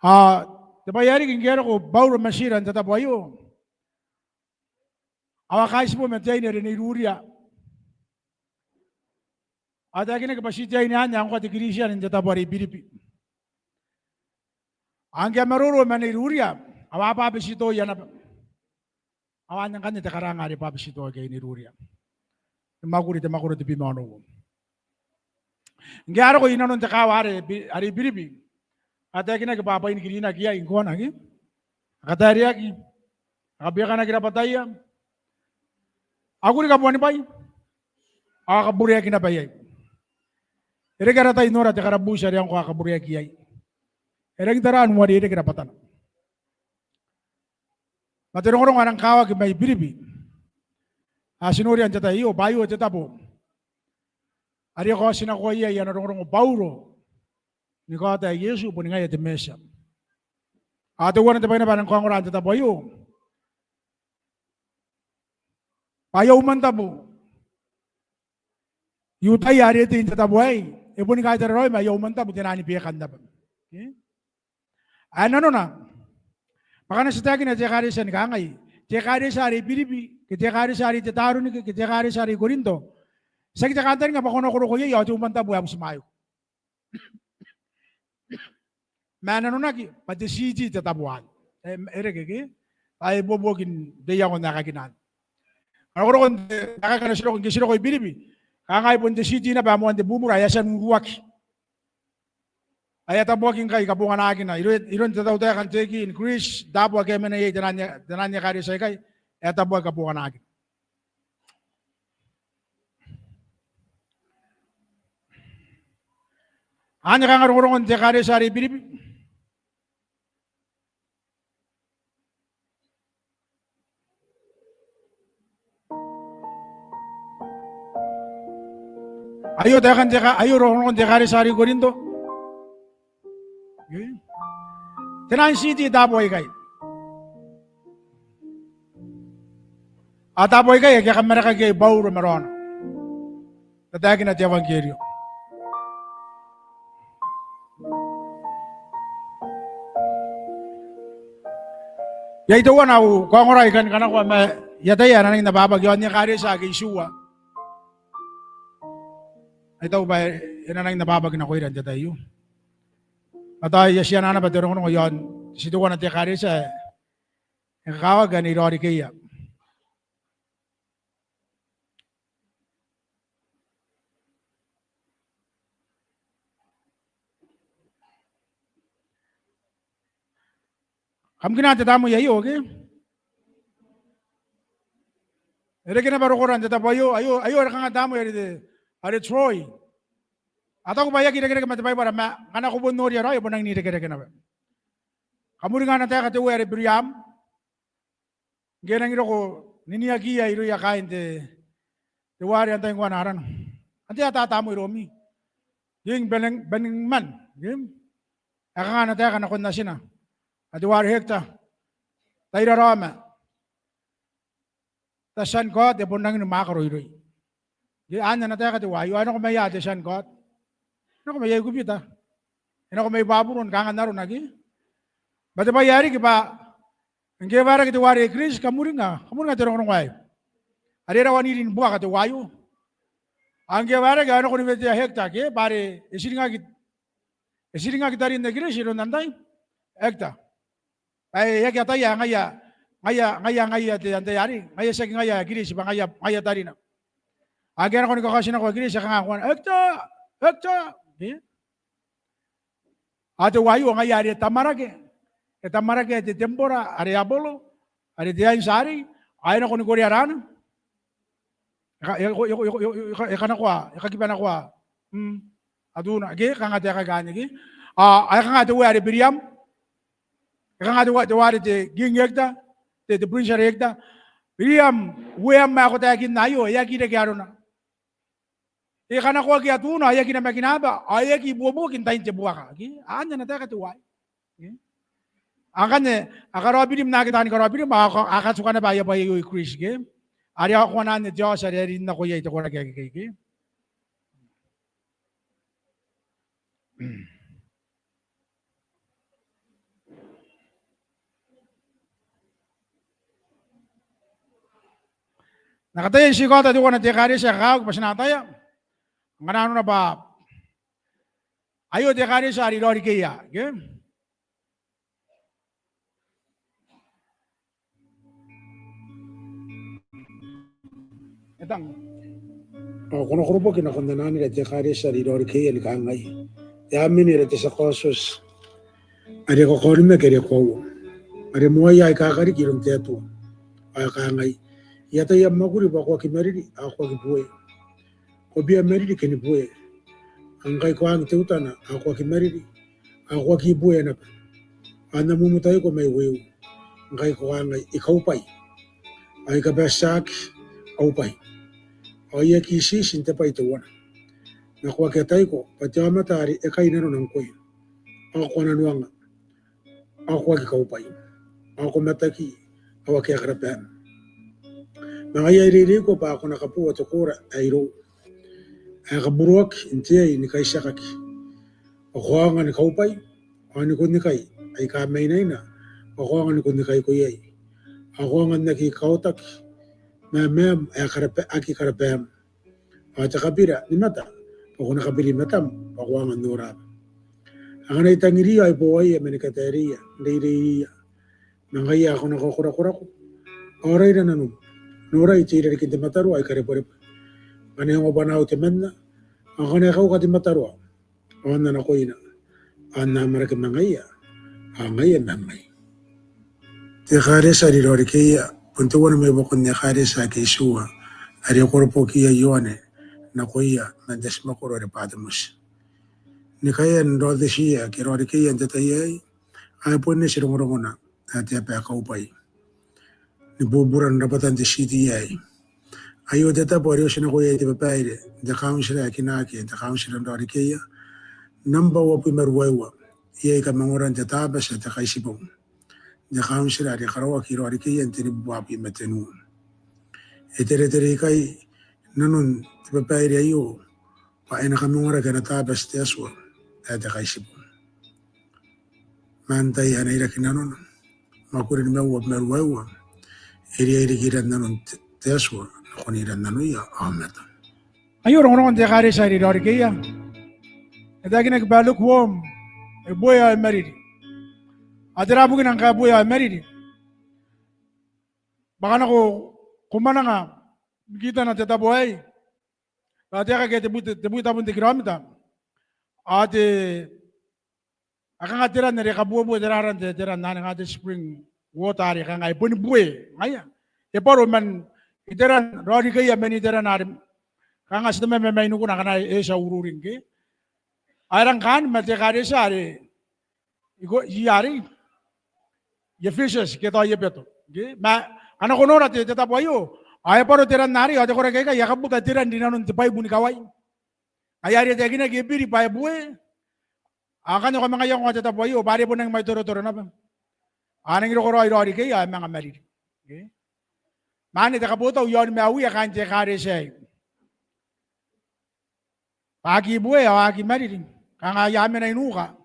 Ao te bwai ae riki ngke e a roko Bauro ma Tira n te tabo aio, ao a kaitibo ma te aine are Nei Ruria. Ao e taekinaki bwa ti te aine anne ae ngkoa te Kiritian n te tabo are i Filipi. Ao ngke a maroro ma Nei Ruria, ao a bwabetitoia naba. Ao anne ngkanne te karanga are bwabetitoaki iai Nei Ruria. Ni mwakuri te mwakoro tebwi ma onoua. Ngke a roko i nanon te kaawa are Bi-, are i Biribi, a taekinaki bwa bwain kirinaki iai ngkoanaki. A kataereaki, a kabuekanaki rabwataia, a kuri kabuanibwai, ao a kabureaki naba iai. E reke ara tai n nora te karabuuti are ngkoa a kabureaki iai. E rangi n tara n uarereke rabwatana. Ma te rongorongo ae rang kakawaki mai Biribi, a ti noria n te tai aio bwa aio te tabo are e kaotinakoa iai ana rongorongo Bauro ni kaota ae Iesu boni ngaia te Mesia. Ao teuana te bwai naba ae rang kaongora n te tabo aio bwa aia umwantabu I-Iutaia are e tei n te tabo aei, e boni kaitara raoi ma aia umwantabu te naan Bekan naba. Ke? Ae nanona, bwa ngkana ti taekina te ekaretia ni kangai, te ekaretia are i Biribi, ke te ekaretia are i Tetaronike, ke te ekaretia are i Korinto, tiaki te kantaninga bwa ko na roko roko iai ao te umwantabu ae butimwaeko. Ma e nanonaki bwa te city te tabo anne. E, e reke ke? Ae buobuoki n te iango n aekakin anne. A na roko n te, aekakin ana titiraki ngke ti roko i Biribi. Kangai bon te city naba ae moan te bubura ae a tia n uruaki. Ae a tabuaki ngkai kabonganaakina. Iroun, iroun te tautaeka n Turkey, n Greece, n taabo ake a mena iai te naan, te naan ekaretia aikai. Ae a tabuaki kabonganaakina. Anne kanga rongorongon te ekaretia are i Biribi. Aio taekan te eka-, aio rongorongon te ekaretia are i Korinto. Te naan city taabo aikai. A taabo aikai ake a kammarakaki iai Bauro ma raona n tataekina te euangkerio. Iai teuana au kaongora I kan kanakoa ma I ataia ae nangi n ababaki iaon ekaretia ake itiua. Ai tau bwa e nangi n ababaki nakoira n te tai aio. Ma tao I a tia n anaa naba te rongorongo iaon te teuana te ekaretia ae kakawaki ae Nei Raorikeia. Kam kina te tamnei aio, ke? E reke naba rokora n te tabo aio, aio, aio are kanga tamnei are te, are Troy. A taku bwa e aki irekereke ma te Baibara, ma ngkana ko bon noria raoi e bon rangi n irekereke naba. Kam uringa ana taeka te Uea are Biriam. Ngke e nangi roko niniakiia irouia kaain te, teuare antai ngkoa ana arana. Antai ae tatamnei iroumi? King Beneng-, Beningman, ke? Ae kanga ana taeka nakon natina. Ae teuare Hector. Tai raraoma. Te tia ni kaoti e bon rangi ni mwaaka roiroi. Ke anne ana taeka teuaei, ao e nako mai ia te tia ni kaoti? E nako mai Aikubita. E nako mai Baburon, kanga n arona ke. Ma te bwai ae riki bwa ngke e waerake teuare Kiriti, kam uringa, kam uringa te rongorongo aei. Are e rawa n iri ni buaka teuaio. Ao ngke e waerake ao e nako ni wetea Hector ke, bwa are e tiringaki, e tiringaki tarin Kiriti iroun antai? Hector. Ae e aki ataia ae ngaia, ngaia, ngaia, ngaia te antai arei, ngaia tiaki ngaia Kiriti bwa ngaia, ngaia tarina. Ao ngke e nako ni kakaotinako Kiriti e kanga ngkoa, Hector, Hector. Ke? Ao teuaio ngaia are tamwarake, e tamwarake te tembora are Apolo, are te anti arei, ao e nako ni korea raana. E ka-, e ka-, e ka-, e ka-, e ka-, e ka-, e kanakoa, e kakibanakoa. Mm. Atuna, ke, kanga taekaki anne ke. Ao, ao e kanga te Uea are Biriam. E kanga te Uea, teuare te King Hector, te, te Prince are Hector. Biriam, ueam ae ko taekinna aio, e aki reke arona. E kanakoaki atuna, ao e aki namakina naba, ao e aki ibuobuoki n tain te buaka. Ke? Anne ana taeka teuaei. Ke? Ao ngkanne, a karaoa birim naake taani karaoa birim, ao a ka-, a katuka naba aia bwai aio i Kiriti, ke? Are a koanaa anne te aoti are e rin nako iai te koraki akekei, ke? N na kataia n ti kaota teuana te ekaretia ae kakawaki bwa ti na ataia. Ngkana nanona bwa aio te ekaretia are i Raorikeia, ke? Tang. Ao ko na koroboki nakon ananira te ekaretia are i Raorikeia ni kangai: E a mena ara te tia kaotioti are e kakaonimaki are e koaua, are moaia aika kariki iroun te Atua, ao e kangai: I atai am mwakuri bwa ko aki mariri ao ko aki bue. Ko bia mariri ke ni bue. Ao ngkai ko angi teutana ao ko aki mariri ao ko aki bue naba. Ao N na mumutaiko mai weu ngkai ko kangai: I kaubwai. Ao I kabatiaki, kaubwai. Ao I aki itiiti n te bwai teuana. Ma ko aki ataiko bwa te aomata are e kai nanona ngkoe. Ao ko a nanoanga. Ao ko aki kaubwai. Ao ko mataki. Ao akea karabaam. Ma ngaia I reireiko bwa ko na kaboa te koora ae irou, ae kaburoaki n te ai ni kaitiakaki. Ao ko aonga ni kaubwai, ao ni kunnikai aika mainaina, ao ko aonga ni kunnikaiko iai. Ao ko aonga n aki kaotaki ma maam ae karaba-, aki karabaam. Ao te kabira ni mata, bwa ko na kabiri matam, bwa ko aonga n noraba. Akana I tangiriia ao I boaia ma ni katairiia, n reireiia. Ma ngaia ko na kakorakorako. Ao raira nanom, norai te irarikin te mataroa ae karebwerebwe. Ngkana e ongo bwanaau temanna, ao ngkana e kauka te mataroa, ao N na nakoina, ao N na amwarake ma ngaia, ao ngaia ma ngai. Te ekaretia are i Raorikeia bon teuana mai buakon ekaretia ake itiua, are e korobokiia Ioane nakoia man te ati makoro are Bwatemoti. Ni kaean Raotetiia ke Raorikeia n te tai aei, ao e bon eti rongorongona ae te aba ae kaubwai ni buburan rabwatan te city aei. Aio te tabo are e oti nako iai te babaire n te kauntira ae kinaaki, n te kauntira n Raorikeia. Nambwa uabwi ma ruaiwa iai kamangoran te Tabati ae te Kaitibong n te kauntira are karaoaki i Raorikeia n tenibubua abwi ma tenua. E teretere ikai nanon te babaire aio bwa e na kamangoraki ana Tabati te Atua ae te Kaitibong. Ma antai ae na iraki nanona? Mwakuri nimaua ma ruaiwa. E riai riki iran nanon te, te Atua nakon iran nanoia aomata. Aio rongorongon te ekaretia are i Raorikeia. E taekinaki bwa lukewarm, e bue ao e mariri. Ao tera bukina ngkae e bue ao e mariri? Bwa ngkana ko, ko mwananga ni kitana te tabo aei, ao te aeka ke te bwi, te bwi tabun te kiromita, ao te, a kanga te ran are e kabuebue te raran te, te ran anne, kanga te spring water are kanga e boni bue ngaia. E bwaro man iteran Raorikeia man iteran are kanga ti te ma-, ma-, mainikuna ngkana e tia ururing ke. Ao e rang kaan ma te ekaretia are i ko-, i arei, i Efeso ke tao i Ebeto ke. Ma ngkana ko nora te, te tabo aio, ao e bwaro te ran arei, ao te koraki aikai a kabuta te ran rinanon te bwai bunikawai. Ngaia are e taekinaki e biri bwa e bue. Ao ngkanne ko a manga iangoa te tabo aio bwa are e bon nangi mwaitotorona naba. Ao a nangi roko raoi i Raorikeia ao e manga mariri. Ke? Ma anne te kabotau i aon maiuia kaain te ekaretia aei. Bwa a aki bue ao a aki mariri. Kanga aia mena i nuka.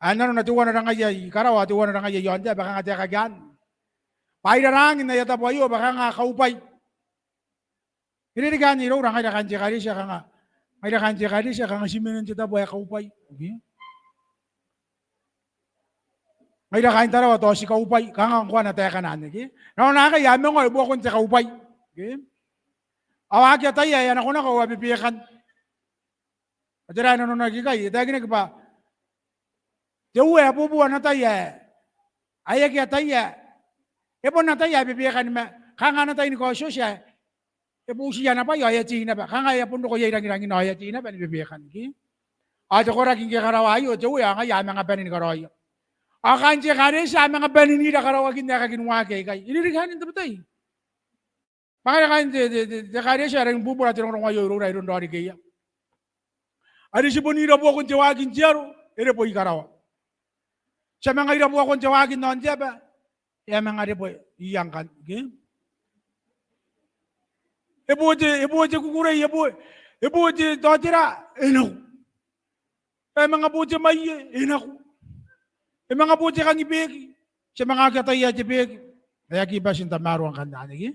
Ae nanona teuana rangaia i karawa, teuana rangaia i aon te aba, kanga taekaki anne. Bwa ai raraangin aia tabo aio bwa kanga kaubwai. E rereke anne iroura ngaira kaain te ekaretia kanga, ngaira kaain te ekaretia kanga ti mena n te tabo ae kaubwai. Okay? Ngaira kaain Tarawa tao ti kaubwai, kanga ngkoa ana taekana anne ke. Nanona aikai a manga i buakon te kaubwai. Okay? Ao a aki ataia ae a nakonako ao a bebekan. Ao tera ae nanonaki ikai? E taekinaki bwa te Uea e bubua ana tai ae, ae aki ataia. E bon ataia ae bebekan ma kanga ana tai ni kaotioti ae e butiia ana bwai ao e a tei naba. Kanga e a bon roko iai rangirangina ao e a tei naba ni bebekan ke. Ao te koraki ngke e karaoa aio te Uea ao ngaia a manga bane ni karaoia. Ao kaain te ekaretia a manga bane n ira karaoakin aekakin waaki aikai. E rereke anne n tabetai. Bwa ngaira kaain te, te, te, te ekaretia e rangi ni bubura te rongorongo aio iroura iroun Raorikeia. Are ti bon ira buakon te waaki n te aro, e rebwe i karawa. Ti a manga ira buakon te waaki n aon te aba, e a manga rebwe i angkan ke. E boo te, e boo te kukurei, e boo, e boo te tao tera, e nako. E manga boo te mwaie, e nako. E manga boo te kangibeeki. Ti a manga aki ataia te beeki. E aki bati n tamaroa ngkanne anne ke.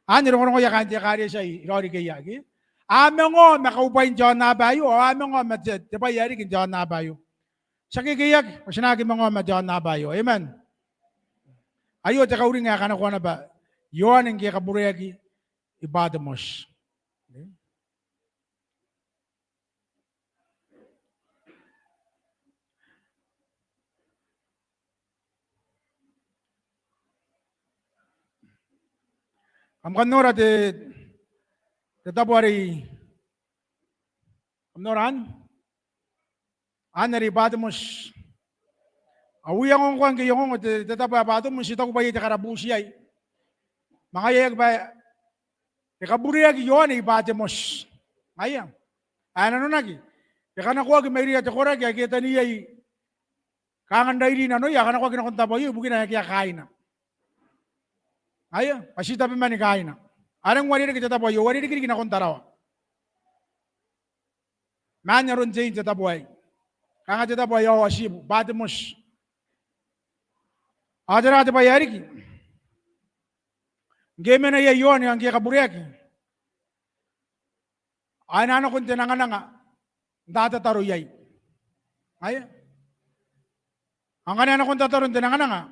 Anne rongorongoia kaain te ekaretia i Raorikeia ke. A manga oma kaubwain te aonnaba aio, a manga oma te, te bwai ae riki n te aonnaba aio. Ti a kekeiaki bwa ti na aki manga oma te aonnaba aio. Amen. Aio te kauring ae kanakoa naba Ioane ngke e kabureaki i Batimoti. Kam kan nora te, te tabo are i, kam nora anne. Anne are i Batimoti. Ao I a ongo ngkoa ngke I ongo te, te tabo ae Batimoti, I taku bwa iai te karabuuti iai. Ma ngaia e aki bwa e kabureaki Ioane i Batimoti. Ngaia ae nanonaki e kanakoaki mairouia te koraki ake e taneiai kangan rairi nanoia, a kanakoaki nakon te tabo aio ibukina ae akea kaaina. Ngaia bwa ti tabemwane kaaina. A rang uarereke te tabo aio, uarereke riki nakon Tarawa. Ma anne aron te, te tabo aei. Kanga te tabo ae Aoatibu, Batimoti. Ao tera te bwai ae riki? Ngke e mena iai Ioane ao ngke e kabureaki, ao e na nakon te nangananga n tatataro iai. Ngaia. Ao ngkana e nakon tataron te nangananga,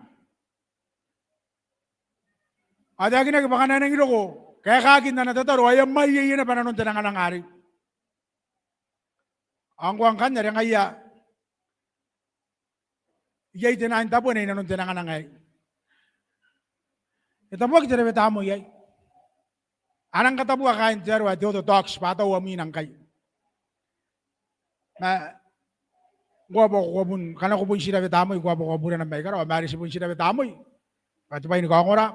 ao e taekinaki bwa ngkana e nangi roko kaekaakin ana tataro ao e a mwaeiei naba nanon te nangananga arei. Ao ngkoa ngkanne are ngaia iai te naan tabona i nanon te nangananga aei. E tabuaki te rawetamwoi aei. A rang katabua kaain te aro ae te Orthodox bwa a tau amwina ngkai. Ma ngkoa bwa ko a bon, ngkana ko bon ti rawetamwoi, ngkoa bwa ko a burana mai karawa, ma are ti bon ti rawetamwoi bwa te bwai ni kaongora.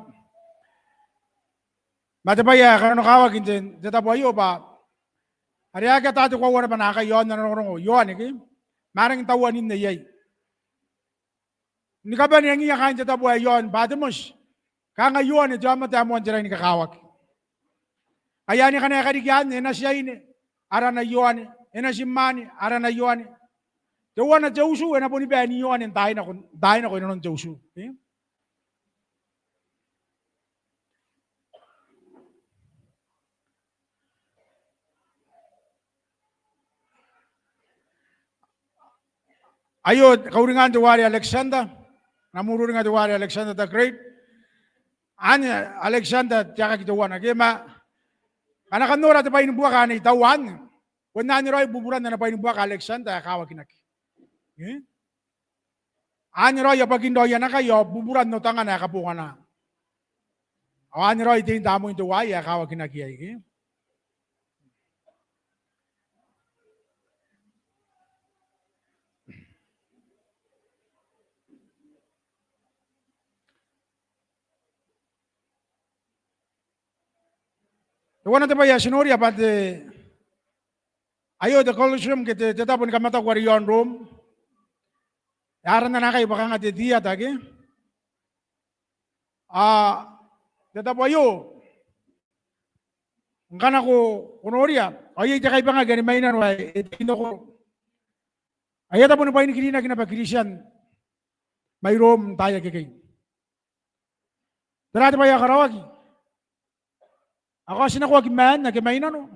Ma te bwai ae kananokawaki n te, te tabo aio bwa are a aki ata te koaua naba naakai i aon ana rongorongo Ioane ke, ma a rangi n tauaninne iai. Ni kabane angiia kaain te tabo ae i aon Batimoti, kanga Ioane te aomata ae moan te rangi ni kakawaki. Ai anne ngkana e kariki anne, e na ti aine, arana Ioane, e na ti mwaane, arana Ioane. Teuana te utu e na boni bae n Ioane n taai nako, n taai nako i nanon te utu. E? Aio kauringan teuare Alexander, ana mwauringa teuare Alexander the Great. Anne Alexander te aekaki teuana ke, ma ngkana kam nora te bwai ni buaka anne i taua anne, bon anne raoi buburan ana bwai ni buaka Alexander ae kawakinaki. E? Anne raoi abwakin raoi ana kai ao buburan otangana ae kabongana. Ao anne raoi tein tamwein teuaei ae kawakinaki iai ke. Teuana te bwai ae ti noria bwa te, aio te Colosseum ke te, te tabo ni kamataku are i aon Rom. E aranna naakai bwa kanga te tiata ke. A, te tabo aio ngkana ko, ko noria, ao iai te kaibangaki are mai nano ae e tei n okoro. Ao e a tabo ni bwainikirinaki naba Kristian mai Rom n taai akekei. Tera te bwai ae karaoaki? A kaotinakoaki maan ake mai nano.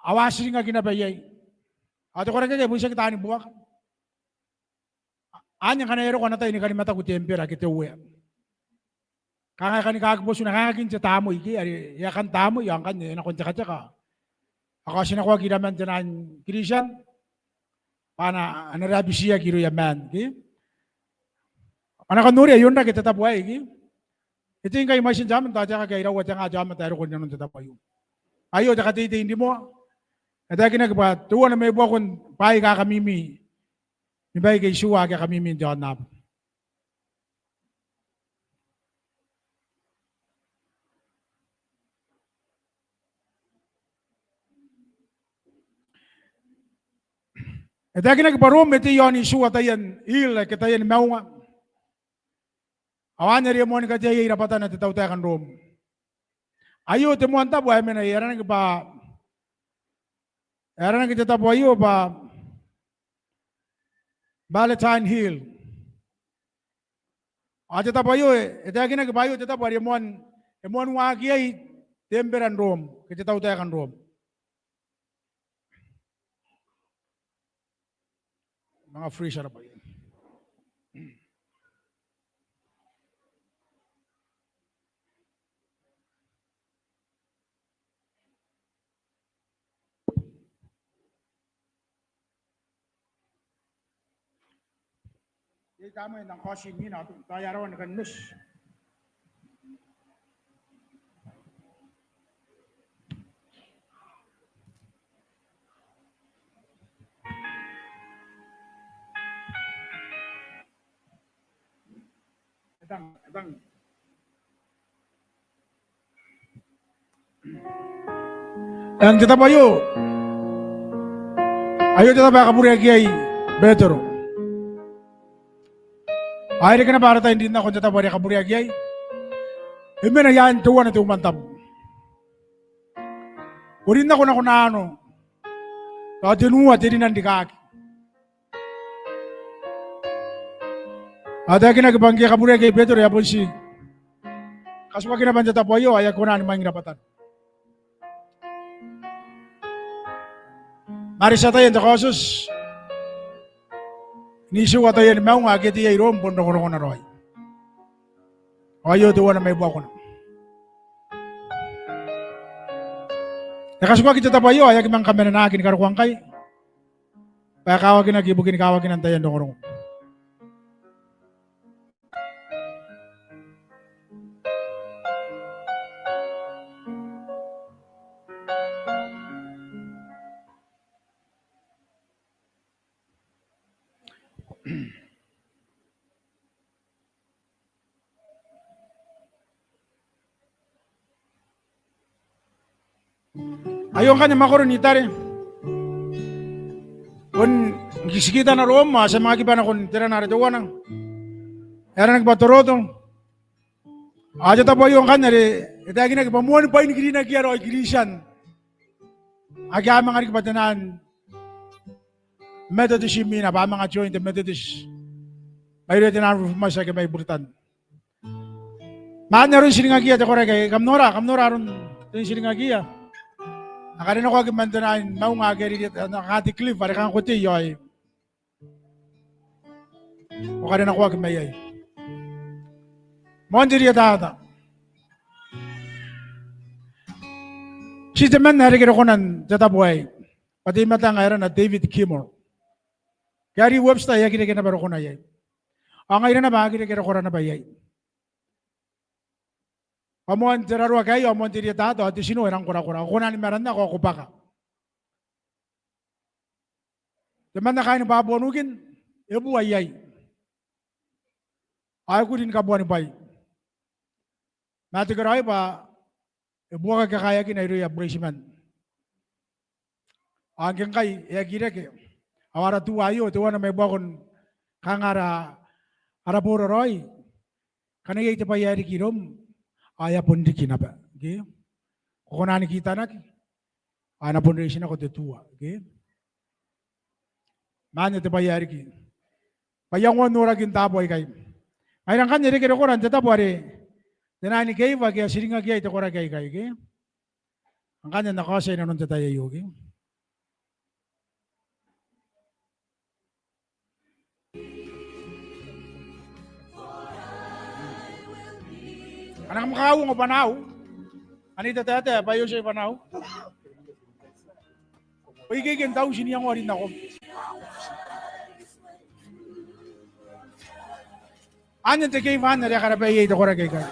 Ao a tiringaki naba iai. Ao te koraki akekei bon tiaki taani buaka. Anne ngkana e roko ana tai ni kanimataku te embera ke te Uea. Kanga e kani kaaki botuna, kaangakin te tamwei ke, are e a kan tamwei, ao ngkanne e nakon tekateka. A kaotinakoaki iraman te naan Kristian bwa a na, a na rabitiaki irouia maan ke. Ao a na kan noria aio n rake te tabo aei ke. E tei ngkai mwaitin te aomata, ao te aeka ae iraua te nga te aomata ae roko i nanon te tabo aio. Aio te kateitei n rimoa. E taekinaki bwa teuana mai buakon bwaai aika kamimi ni baike itiua ake a kamimi n te aonnaba. E taekinaki bwa Rom e tei i aon itiua taian hill ake taiani maunga. Ao anne are e moani katea iai rabwatana te tautaeka n Rom. Aio te moan tabo ae mena, e aranaki bwa, e aranaki te tabo aio bwa Palatine Hill. Ao te tabo aio e, e taekinaki bwa aio te tabo are e moan, e moan waaki iai te embera n Rom ke te tautaeka n Rom. Manga freezer bwa iai. Tamnei n nang kaoti imwina, tao e a rawa ni kan noti. E tang, e tang. Ao n te tabo aio, aio te tabo ae kabureaki iai Betero. Ao e reke naba ara tai n rin nako n te tabo are kabureaki iai. E mena i aan teuana te umwantabu. Ko rin nako nakon aano, ao tenua te rinan rikaaki. Ao taekinaki bwa ngke e kabureaki iai Betero e a bon ti katuaki naba n te tabo aio, ao e aki kona ni mwaing rabwatana. Ma are ti ataia n te Kaotioti n itiua taiani maunga ake e tei iai iroum bon rongorongo raoi. Ao aio teuana mai buakona. E katuaki te tabo aio ao e aki manga kamanenaki ni karokoa ngkai bwa e kawakinaki ibukin kawakinan taian rongorongo. Aio ngkanne makoro n Itare. Bon ngke ti kitana Rom ao ti a manga kiba nakon te rana are teuana, e aranaki bwa Toroto. Ao te tabo aio ngkanne are e taekinaki bwa moan bwain rinakia raoi Kiritian ake a manga riki bwa te naan Methodist imwina, bwa a manga join te Methodist mairouia te naan Reformers ake mai Buritan. Ma anne aron tiringakiia te koraki aei. Kam nora, kam nora aron tiringakiia. A karenakoaki man te naan maunga ake a ririeta, ana kati cliff are kanga ko tei ao e ko karenakoaki mai iai. Moan te rietata. Ti temanna ae reke rokona n te tabo aei bwa te I-Matang ae arana David Kimball. Gary Webster e aki reke naba rokona iai. Ao ngaira naba a aki reke rokora naba iai. Bwa moan te raroa ke aio, ao moan te rietata, ao te tino e rang korakora. Ao ko kona ni mara nako ao ko bwaka. Temanna kaain Papua New Guinea e bua iai. Ao e kuri ni kabuanibwai. Ma te karaoi bwa e buakaki kakaeakina irouia bureitiman. Ao ngke ngkai e aki reke, ao ara tua aio, teuana mai buakon kanga ara, ara boraoi. Ngkana iai te bwai ae riki iroum, ao e a bon riki naba. Ke? Ko kona ni kitanaki, ao e na bon reitinako te tua. Ke? Ma anne te bwai ae riki. Bwa iangoan norakin taabo aikai. Ngaira ngkanne e reke rokora n te tabo are te naan keiva ake a tiringaki iai te koraki aikai, ke? Ngkanne N na kaotia i nanon te tai aio, ke? Ngkana kam kakauongo bwanaau, anne I tataetae bwa e otiai bwanaau. Bwa ikeike n tauti n iangoa rin nako. Anne te keiva anne are a karaba iai te koraki aikai.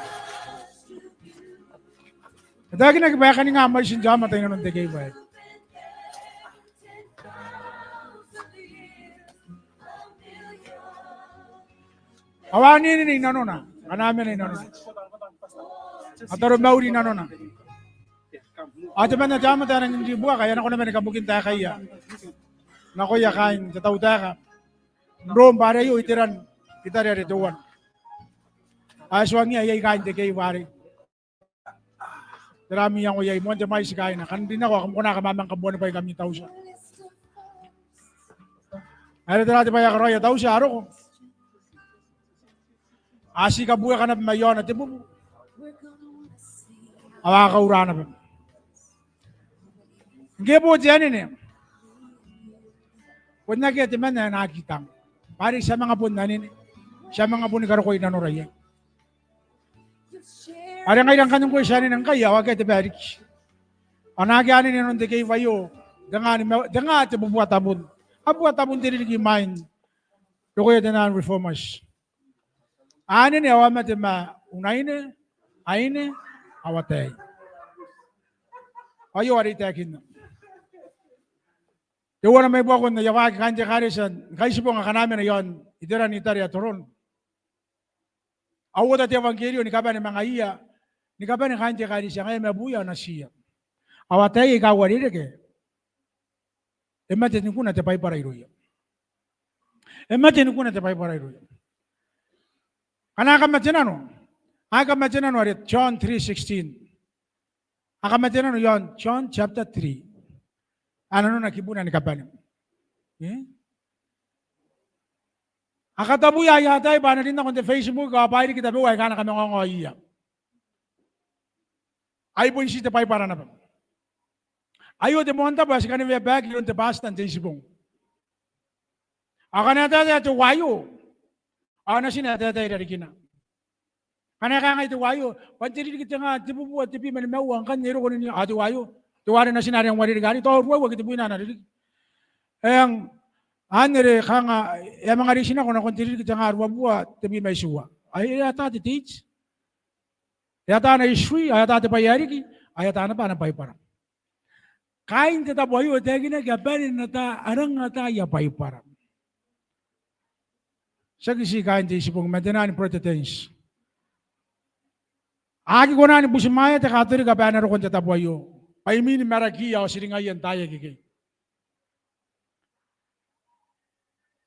E taekinaki bwa e kaninga mwaitin te aomata i nanon te keiva aei. Ao a anenene i nanona, ngkana a mena i nanona. A taromauri i nanona. Ao temanna te aomata ae rangi n ribuaka, e a nako naba ni kabukin taekaia nakoia kaain te tautaeka n Rom bwa are aio iteran Itare are teuana. Ao e tuangiia iai kaain te keiva arei. Tera ami iango iai? Moan te mwaiti kaaina. Kam rin nako ao kam kona ni kamamanga kabuanibwai ngkami tautia. Are tera te bwai ae karaoia tautia? A roko. A tii kabueka naba mai aona te bubu. Ao a kaura naba. Ngke e bo te anene, bon akea temanna ae na aki tang. Bwa are ti a manga bon anene, ti a manga boni karokoi nanora iai. Are ngaira ngkanne ngkoe ti anene ngkai ao akea te bwai ae riki. Ao naake a anene i nanon te keiva aio, tenga ni ma-, tenga te bubua tabun. A bua tabun te ririki imwain Rokoia tenaan reformers. Anene ao a mate ma unaine, aine, ao ataei. Aio are I taekinna. Teuana mai buakon aia waaki kaain te ekaretia ni Kaitibong akana a mena iaon iteran Italy ae Toron. A uota te euangkerio ni kabane ma ngaiia, ni kabane kaain te ekaretia, ngaia ma buia ao natiia. Ao ataei aika uarereke, e mate nikuna te Baibara irouia. E mate nikuna te Baibara irouia. Ngkana a kamatenano, a kamatenano are John three sixteen. A kamatenano iaon John chapter three. Ae nanona kibuna ni kabane. E? A katabuia aia ataei bwa a na rin nako n te Facebook ao bwa e riki tabeua aika a na kamangaongao iia. Ai bon ti te Baibara naba. Aio te moan tabo ae ti kaneweaba iai iroun te bastita n te Itibong. Ao ngkana e taetae teuaio, ao natina e taetae irarikina. Ngkana e kangai teuaio, bwa n te ririki tengaa tebubua tebwi ma nimaua ngkanne e roko nini, ao teuaio, teuare natina are e uarereke arei, tao ruaiwa ke tebwina ana ririki. Eng, anne are kanga e a manga reitinako nakon te ririki tengaa ruabubua tebwi ma itiua. Ao e ata te date. E ata ana history, ao e ata te bwai ae riki, ao e ata naba ana Baibara. Kaain te tabo aio e taekinaki a bane n ata, a rang ata aia Baibara. Tiaki ti kaain te Itibong ma tenaan Protestants. A aki kona ni butimwaea te Katorika bwa e na roko n te tabo aio. Bwa imwin marakiia ao tiringaia n taai akekei.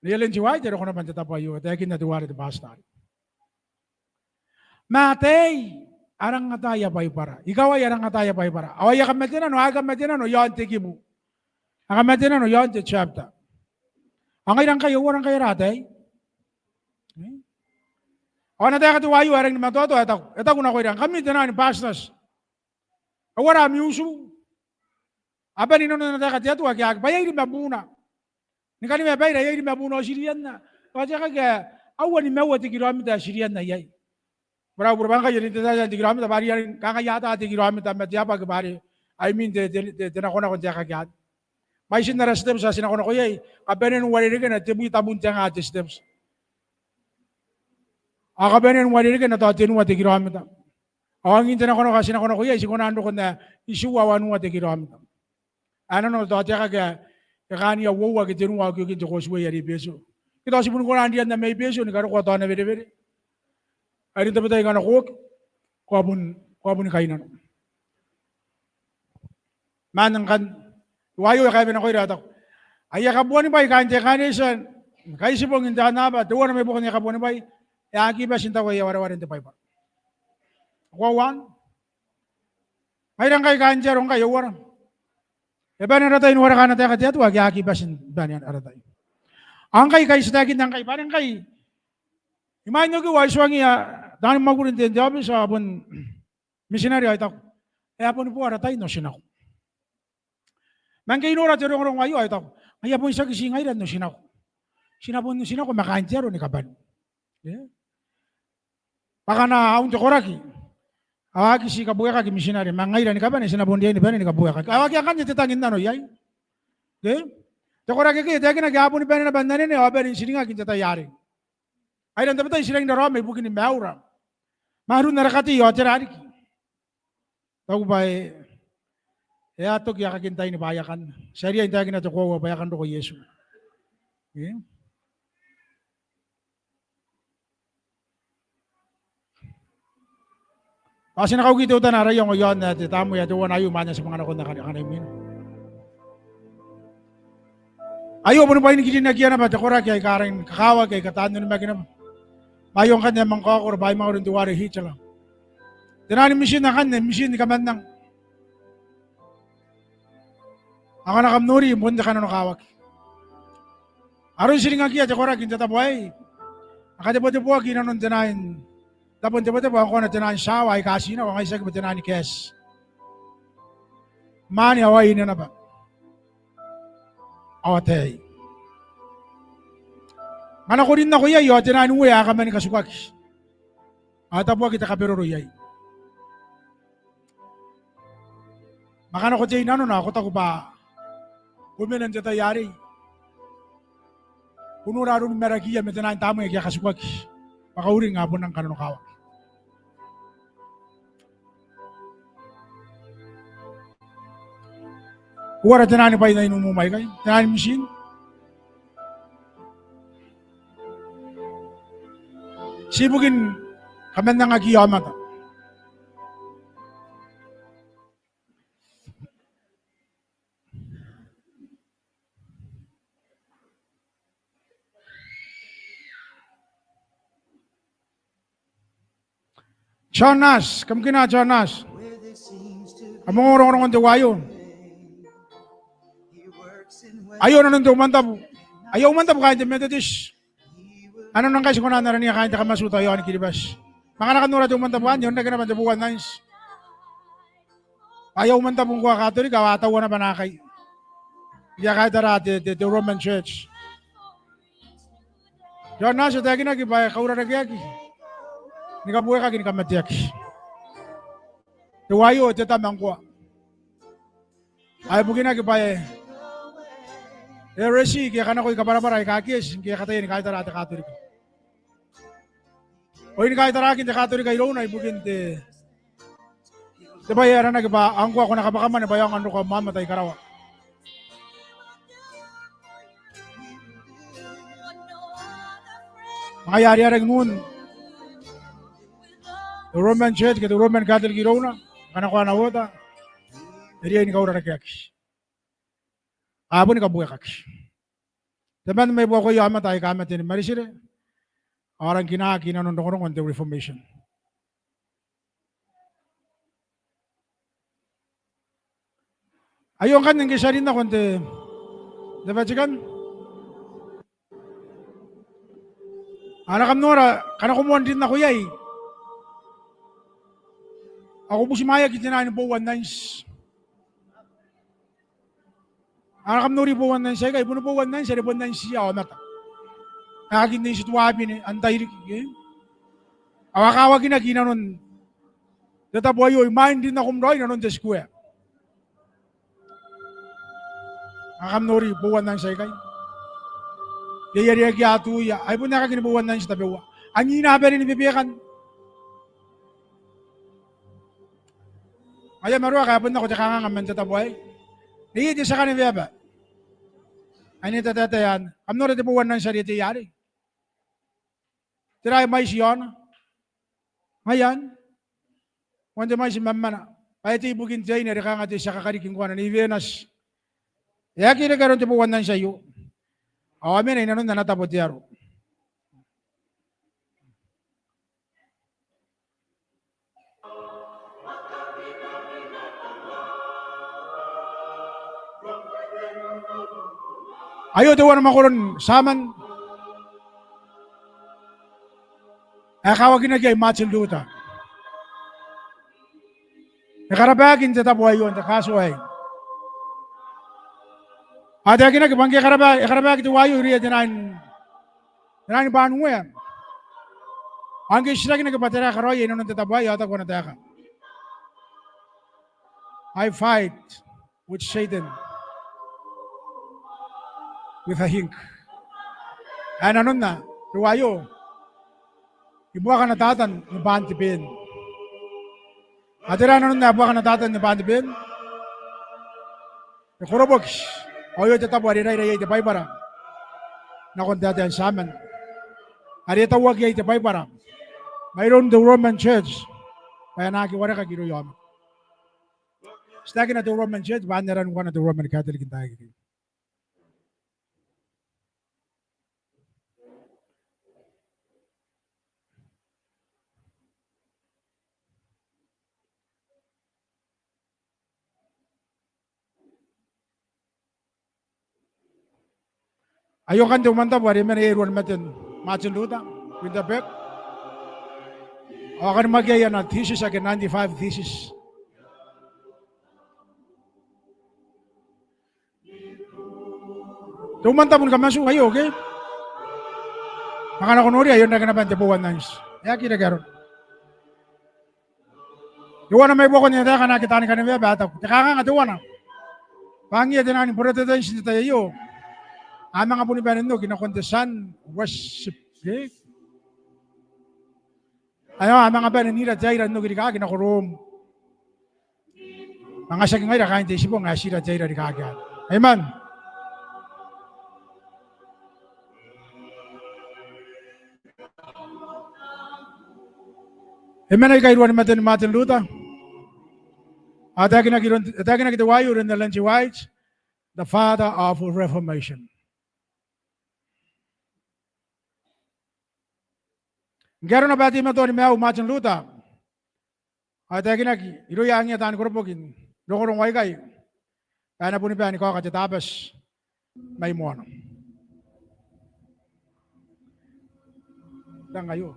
Nei Ellen G. White e roko naba n te tabo aio, e taekinna teuare te bastita arei. Ma ataei a rang ata aia Baibara. Ikawai a rang ata aia Baibara. Ao aia kamatenano, a kamatenano iaon te kibu. A kamatenano iaon te chapter. Ao ngaira ngkai, e uara ngkai ara ataei? E? Ao ana taeka teuaio ae rangi ni matoatoa e taku, e taku nakoira, ngkami tenaan pastors, e uara ami utu? A bane inanon ana taeka te Atua ke a aki? Bwa iai rimabuna. Ni kanimaua baira, iai rimabuna ao ti rianna. Ao te aeka ke, aua nimaua te kiromita ae ti rianna iai. Bwa ra bure bwa ngkai e rin te tai n te kiromita, bwa a riai ni kangai ata te kiromita ma te abwaki bwa are ai imwin te, te, te, te nakonako n te aeka ke anne. Mwaitin ara steps ae ti nakonako iai, kabanen uarerekena tebwi tabun tenga te steps. Ao kabanen uarerekena tao tenua te kiromita. Ao angin te nakonako ae ti nakonako iai, ti kona n roko n ae itiua ao wanua te kiromita. Ae nanona tao te aeka ke e kaania uoua ke tenua okiokin te causeway are i Betio. Ke tao ti boni kona n rianna mai Betio ni karokoa tao Nawerewere. Ai rin tabetai ngkana ko oki, ko a bon, ko a boni kainnano. Ma ngkanne, teuaio e kaewe nakoira e taku, aia kabuanibwai kaain te ekaretia ni Kaitibong n te aonnaba, teuana mai buakon aia kabuanibwai, e aki bati n taku aia wareware n te Baibara. Ko a uaan? Ngaira ngkai kaain te aro ngkai e uara? E bane ara tai ni wareka ana taeka te Atua ke a aki bati n bane ara tai? Ao ngkai, ngkai ti taekinna ngkai, bwa are ngkai imwain okiu ao I tuangiia taani mwakuri n te, te aobiti ao bon mitinare ao I taku, e a boni boou ara tai n otinako. Ma ngke I nora te rongorongo aio ao I taku, ngaia bon tiaki ti ngaira n otinako. Ti na bon otinako ma kaain te aro ni kabane. E? Bwa ngkana a un te koraki ao a aki ti kabuekaki mitinare, ma ngaira ni kabane ti na bon riai ni bane ni kabuekaki. Ao akea ngkanne te tangin nano iai. E? Te koraki akekei e taekinaki a boni bane naba n anene ao a bane n tiringaki n te tai arei. Ai ran tabetai ti rangi n raraoma ibukin maiura. Ma aron ara katei ao tera riki? Taku bwa e, e a toki aekakin taini bwaai akanne. Ti a riai n taekina te koaua bwa e a kan roko Iesu. E? Ao ti na kauki teutana ara iango iaon ae te tamnei ae teuana aio imwain ae ti manga nakon akana imwina. Aio boni bwaini kirinnakiia naba te koraki aika rangi ni kakawaki aika taan onimaki naba. Ma aio ngkanne e a manga kaokoro bwa ai manga rin teuare Hitler. Tenaan mitin akanne, mitin ni kamannang. Akana kam nori bon te kananokawaki. Aron tiringakiia te koraki n te tabo aei, a kateboteboaki inanon tenaan, tabon tebotebo ao ngkoa tenaan tiawa aika ti nako, ao ngaia tiaki bwa tenaan gas. Mwaane ao aine naba. Ao ataei. Ngkana ko rin nako iai ao tenaan uea a kaman katukaki. Ao e tabuaki te kaberoro iai. Ma ngkana ko tei nanona ao ko taku bwa ko mena n te tai arei, Ko nora aron marakiia ma tenaan tamnei ake a katukaki bwa kauring a bon rang kananokawaki. Uara tenaan bwai n aine mwaikai, tenaan mitin? Ti ibukin kamannangakiia aomata. Jonas, kam kina Jonas. Kam ongo rongorongon te uea aio. Aio nanon te umwantabu. Aio umwantabu kaain te Methodist. A nang kaiti kona n arania kaain te kamatuta iaon Kiribati. Ma ngkana kam nora te umwantabu anne, e onrake naba n te boua n anti. Aio umwantabu ngkoa Katorika, ao a taua naba naakai. Ia kaitara te, te, te Roman Church. Jonas e taekinaki bwa e kaurarakeaki ni kabuekaki ni kamateaki. Te uea aio te tama ngkoa. Ao e bukinaki bwa e, e resi ke e kanakoi kabwarabwara aika a kieti ngke e kataia ni kaitara te Katorika. Oin kaitaraakin te Katorika irouna ibukin te, te bwai ae aranaki bwa ao ngkoa ko na kabwakamwane bwa e aonga n roko am aomata i karawa. Ngaia are a rangi n un te Roman Church ke te Roman Catholic irouna, kanakoa ana oota, e riai ni kaurarakeaki. A boni kabuekaki. Temanna mai buakoia aomata aika a mate ni maritire, ao a rang kinaaki inanon rongorongon te Reformation. Aio ngkanne ngke ti a rin nakon te, te Vatican. Ao ngkana kam nora, ngkana ko moan rin nako iai, ao ko butimwaeaki tenaan boua n anti. Ao ngkana kam nori boua n anti aikai, bon boua n anti are bon antiia aomata. Ae aki n eti tuabine, antai riki, e? Ao a kawakinaki inanon te tabo aio imwain rin nakom raoi inanon te square. Ngkana kam nori boua n anti aikai, iai are aki atuia, ai bon aekakin boua n anti tabeua. Angina bane ni bebekan. Ngaia Maruaka e a bon nako te kanganga man te tabo aei. Neiei te tia kaneweaba ae e na tataetae anne. Kam nora te boua n anti are e tei arei. Tera ae mwaiti iaona? Ngaia anne. Moan te mwaiti ma mwaana. Bwa e tei ibukin te aine are kanga te tia kakariki ngkoa, Nei Wenati. E aki reke aron te boua n anti aio. Ao a mena inanon ana tabo te aro. Aio teuana mwakoron Tiaman ae kawakinaki iai Martin Luther. E karabaki n te tabo aio, n te Kato aei. Ao e taekinaki bwa ngke e karaba-, e karabaki teuaei irouia tenaan, tenaan bwaan uea. Ao ngke e titirakinaki bwa tera ae e karaoia inanon te tabo aei, ao e taku ana taeka, "I fight with Satan with a ink." Ae nanona teuaio, I buaka ana Tatan ni bwaan te ben. Ao tera nanona ae buaka ana Tatan ni bwaan te ben? E koroboki. Ao aio te tabo are e raira iai te Baibara nakon taetaean Tiaman, are e tauaki iai te Baibara mairoun te Roman Church bwa e na aki warekaki irouia aomata. Ti taekina te Roman Church bwa anne aran ngkoana te Roman Catholic n taai akekei. Aio ngkanne te umwantabu are e mena iai iruwa ni maten Martin Luther, Wittenberg. Ao a kanimwaki iai ana thesis ake ninety-five thesis. Te umwantabu ni kamatu aio, okay? Ma ngkana ko noria, e onrake naba n te boua n anti. E aki reke arona. Teuana mai buakon aia taeka anaaki taani kaneweaba ae taku, te kanganga teuana bwa angiia tenaan Borotetanti n te tai aio A manga boni bane n oki nakon te Sun Worship, ke? Aio, a manga bane n ira te aira n oki rikaaki nako Rom. Manga tiaki ngaira kaain te Itibong ae ti ira te aira rikaaki anne. Amen. E mena ikai iruan maten Martin Luther. A taekinaki iroun, a taekinaki teuaei iroun Ellen G. White, the father of reformation. Ngke arona bwa e teimatoa ni maiu Martin Luther, ao e taekinaki irouia angiia taani koroboki n rongorongo aikai bwa e na boni bae ni kaoka te Tabati mai moana. Tang aio.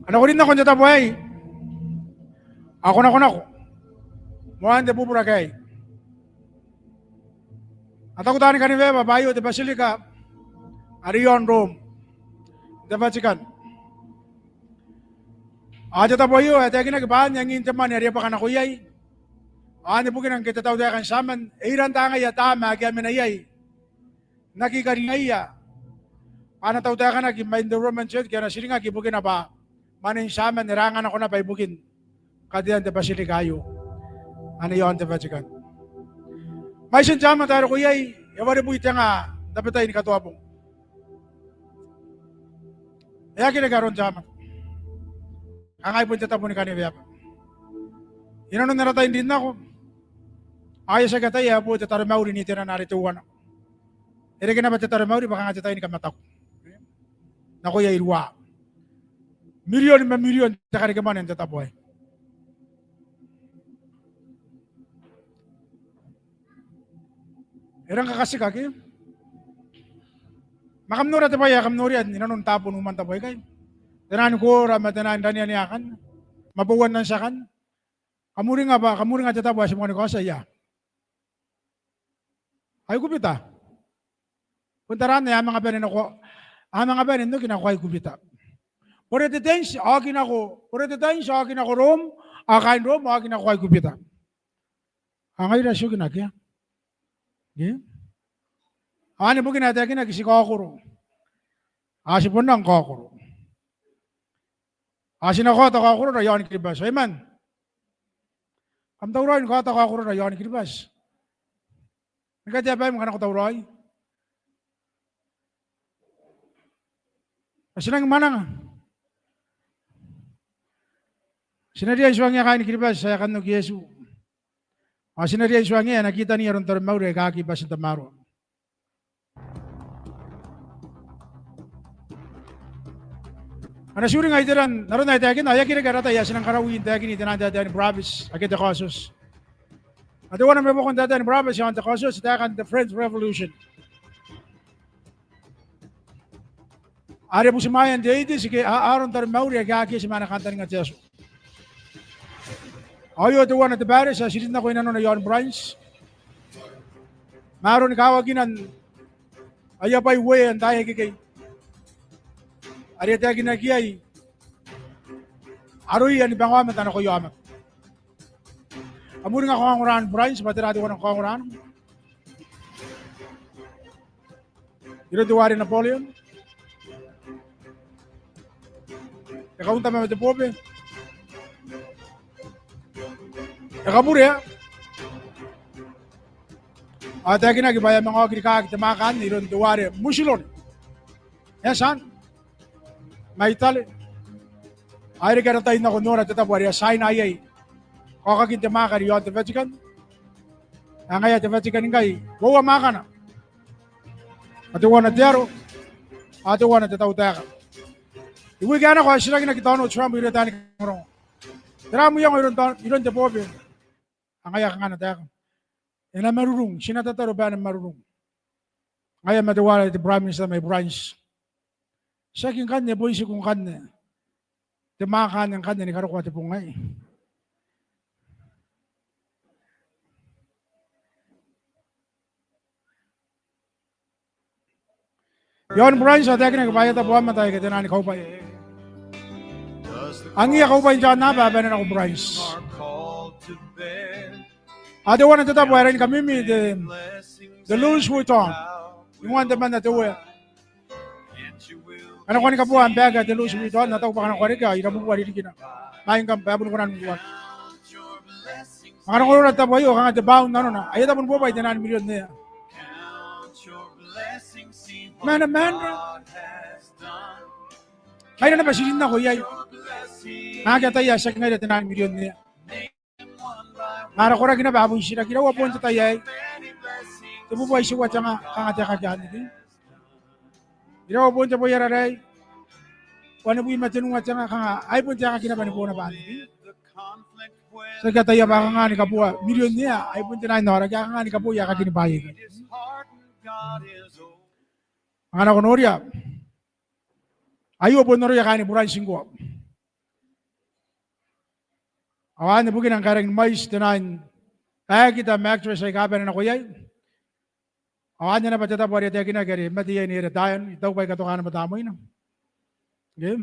A nako rin nakon te tabo aei, ao ko nakonako moan te bubura aei. A taku taani kaneweaba bwa aio te basilika are i aon Rom, te Vatican. Ao te tabo aio ae taekinaki bwa anne angin te mwane are e bwaka nako iai. Ao anne bukina ngke te tautaeka n Tiaman e ira n tangaia taama ake a mena iai n aki karingaia bwa a na tautaekanaki mai n te Roman Church ke a na tiringaki ibukina bwa mwanen Tiaman e ranga nako naba ibukin katean te basilika aio ane i aon te Vatican. Mwaitin te aomata ae roko iai e warebui tenga n tabetai ni katoa bong. E aki reke aron te aomata. Kangai bon te tabo ni kaneweaba. I nanon ara tai n rin nako ao e a tiaki ataia ae bo te taromauri n itenana are teuana. E reke naba te taromauri bwa kanga te tai ni kamataku nakoia iruwa. Mirion ma mirion te karekemwane n te tabo aei. E rang kakatikaki. Ma kam nora te bwai ae kam noria i nanon taabo n umwan tabo aikai. Te naan koora ma te naan raneanea akanne ma bouan anti akanne. Kam uringa bwa, kam uringa te tabo ae ti moani kaotia ia? Aikubita. Bon taraana ae a manga bane nako, a manga bane n oki nako Aikubita. Borotetanti a oki nako, Borotetanti a oki nako Rom, ao kaain Rom a oki nako Aikubita. Ao ngaira ti oki nako ia? Ke? Ao anne bukina ae taekinaki ti kaokoro. Ao ti bon rang kaokoro. Ao ti na kaota kaokorora i aoni Kiribati. Amen. Kam tauraoi ni kaota kaokorora i aoni Kiribati? Ni katea baim ngkana ko tauraoi. Ao ti nangi mwananga. Ti na riai n tuangia kaaini Kiribati ae e kan oki Iesu. Ao ti na riai n tuangia ae e na kitani aron taromauri aika aki bati n tamaroa. A na ti uringa iteran arona ae taekinna, ao e aki reke ara tai ae ti nang karaui n taekini te naan taetae ni burabeti ake te kaotioti. Ao teuana mai buakon taetae ni burabeti i aon te kaotioti, taekan te French Revolution, are butimwaean te AIDS ke a, aron taromauri aika aki eti ma ana kantaninga te Atua. Ao aio teuana te bareti ae ti rin nako i nanona i aoni Buranti, ma aroni kawakinan aia bwai Uea n taai akekei, are e taekinaki iai aroia ni bangaomata nakoia aomata. Kam uringa kaongoraan Buranti bwa tera teuana kaongoraan. Iroun teuare Napoleon. E kauntama ma te Bobe. E kaburea. Ao e taekinaki bwa e a manga oki rikaaki te mwaaka anne iroun teuare Mutiloni. E a tia n mai Itare. Ao e reke ara tai n nako n nora te tabo are e a tiaina iai kaokakin te mwaaka are i aon te Vatican. Ao ngaia te Vatican ngkai uoua mwaakana. Ao teuana te aro, ao teuana te tautaeka. I wiki ae nako ao ti rangi n aki taono Trump irouia taani rongorongo. Tera am iango iroun, iroun te Bobe? Ao ngaia kanga ana taeka: E na marurung, ti na tataro bwa e na marurung. Ngaia ma teuare te Prime Minister mai Buranti. Tiaki ngkanne, bon tiku ngkanne te mwaaka anne ngkanne ni karokoa te bong aei. I aoni Buranti ao e taekinaki bwa aia tabo aomata aike te naan kaubwai. Angiia kaubwain te aonnaba a bane nako Buranti. Ao teuana te tabo ae rangi ni kamimi te, te Louis Vuitton. Ingoan temanna te Uea. Ngkana ko a ni kabooa am baeki ae te Louis Vuitton, ao tao bwa ngkana ko a rekea, iraua bwa ririkina. Mai ngkam bwa e a boni kona n uruaki. Ma ngkana ko noora te tabo aio, kanga te pound nanona. Ai e tabo ni bobwai te naan mirion ea. Mena, mena. Ngaira naba ti rin nako iai. Ngke a ataia ae tiaki ngaira te naan mirion ea. Ma ara koraki naba a bon titiraki, iraua bon te tai aei. Tebubua itiua te nga, kanga te aeka ae a niki. Iraua bon te bwai ae raraei. Wanibwi ma tenua te nga, kanga ai bon te aeka naba ni boona bwa a niki. Ti aki ataia bwa a kanga ni kabooa mirion ea, ai bon te naan aoraki, a kanga ni kabooa aekaki ni bwai aikai. Ngkana ko noria, aio bon aroia kaain Buranti ngkoa. Ao anne bukina ngkai e rangi ni mwaiti te naan baeki, te mattress aika a bane nako iai. Ao anne naba te tabo are e taekinaki are e mate iai Nei Diane, I taku bwa I katoka naba tamneina. Ke?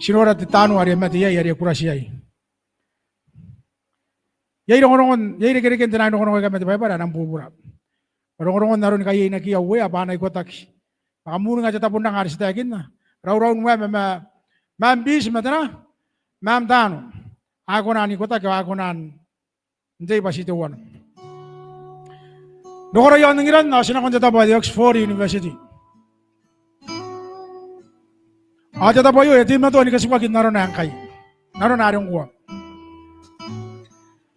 Ti nora te tano are e mate iai, are e kurati iai. Iai rongorongon, iai irekereken te naan rongorongo aika a mate, Baibara, a nang bubura. Rongorongon aron kaiainakiia Uea bwa a na ikotaki. Ma kam uringa te tabo n anga are ti taekinna. Rauraun wae ma, ma, ma am biti ma te na, ma am tano. A kona n ikotaki, a kona n tei bwa ti teuana. Rokora i aon England, ao ti nako n te tabo ae te Oxford University. Ao te tabo aio e teimatoa ni katikuaki n arona ae ngkai. N arona are ngkoa.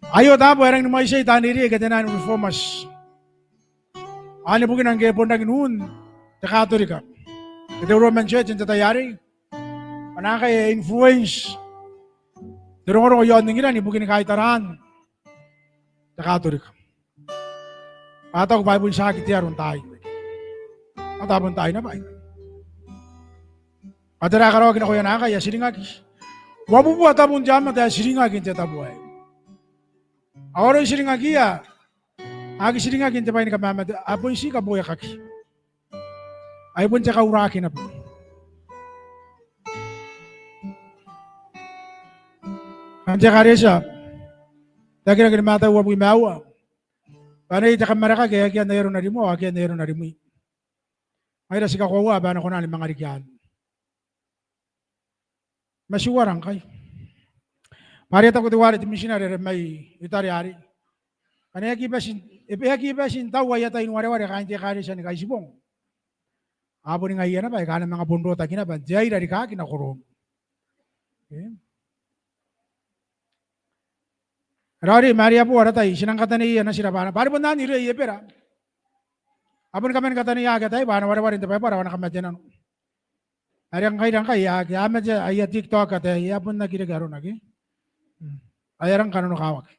Aio taabo ae rangi ni mwaitiai taan reirei aika te naan reformers. Anne bukina ngke e bon rangi n un te Katorika ke te Roman Church n te tai arei. Bwa naakai e influence te rongorongo i aon England ibukin kaitaraan te Katorika. Bwa a taku bwa e bon tiaki te aro n taai. Ao tao bon taai naba aikai. Ao tera ae karaoaki nakoia naakai? A tiringaki. Uabubua tabun te aomata ae tiringaki n te tabo aei. Ao aroni tiringakiia, a aki tiringaki n te bwai ni kamamate, a bon ti kaboekaki. Ai bon te kauraki naba. Kaain te ekaretia, taekinaki ni Mataio uabwi ma aua. Bwa anne te kammarakaki ae akea n ai arona rimwa, ao akea n ai arona rimwi. Ngaira ti kakoaua bwa a na kona ni manga riki anne. Ma ti uara ngkai? Bwa are e taku teuare te mitinare are mai Italy arei, ngkana e aki bati n, e aki bati n tau aia tai n wareware kaain te ekaretia ni Kaitibong, a boni ngaia naba aika a na manga bon rotaki naba n te aira rikaaki nako Rom. Ke? Raoiroi ma are e a bo ara tai, ti nang kataneiai natira bwa, bwa are bon anne irouia I-Ebera. A boni kaman kataneiai ake a tai bwa a na wareware n te Baibara ao a na kamate nano. Are ngkai, are ngkai, ake a mate aia TikTok ataei, e a bon aki reke arona ke. Mm. Ae a rang kananokawaki.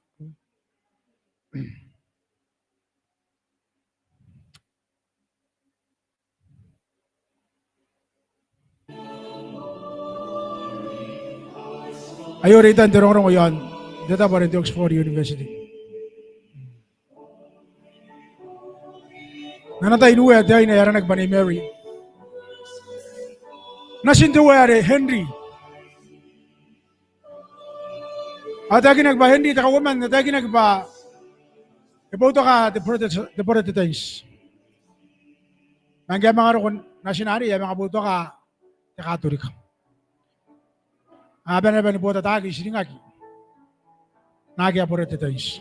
Aio reitan te rongorongo i aon te tabo are te Oxford University. N ana tai n uea te aine ae aranaki bwa Nei Mary, natin te uea are Henry. Ao e taekinaki bwa Henry te Kauoman, e taekinaki bwa e boutoka te Protest-, te Protestants. Ma ngke e a manga roko natina arei, e a manga boutoka te Katorika. A bane naba ni botaki, tiringaki naake a Protestants.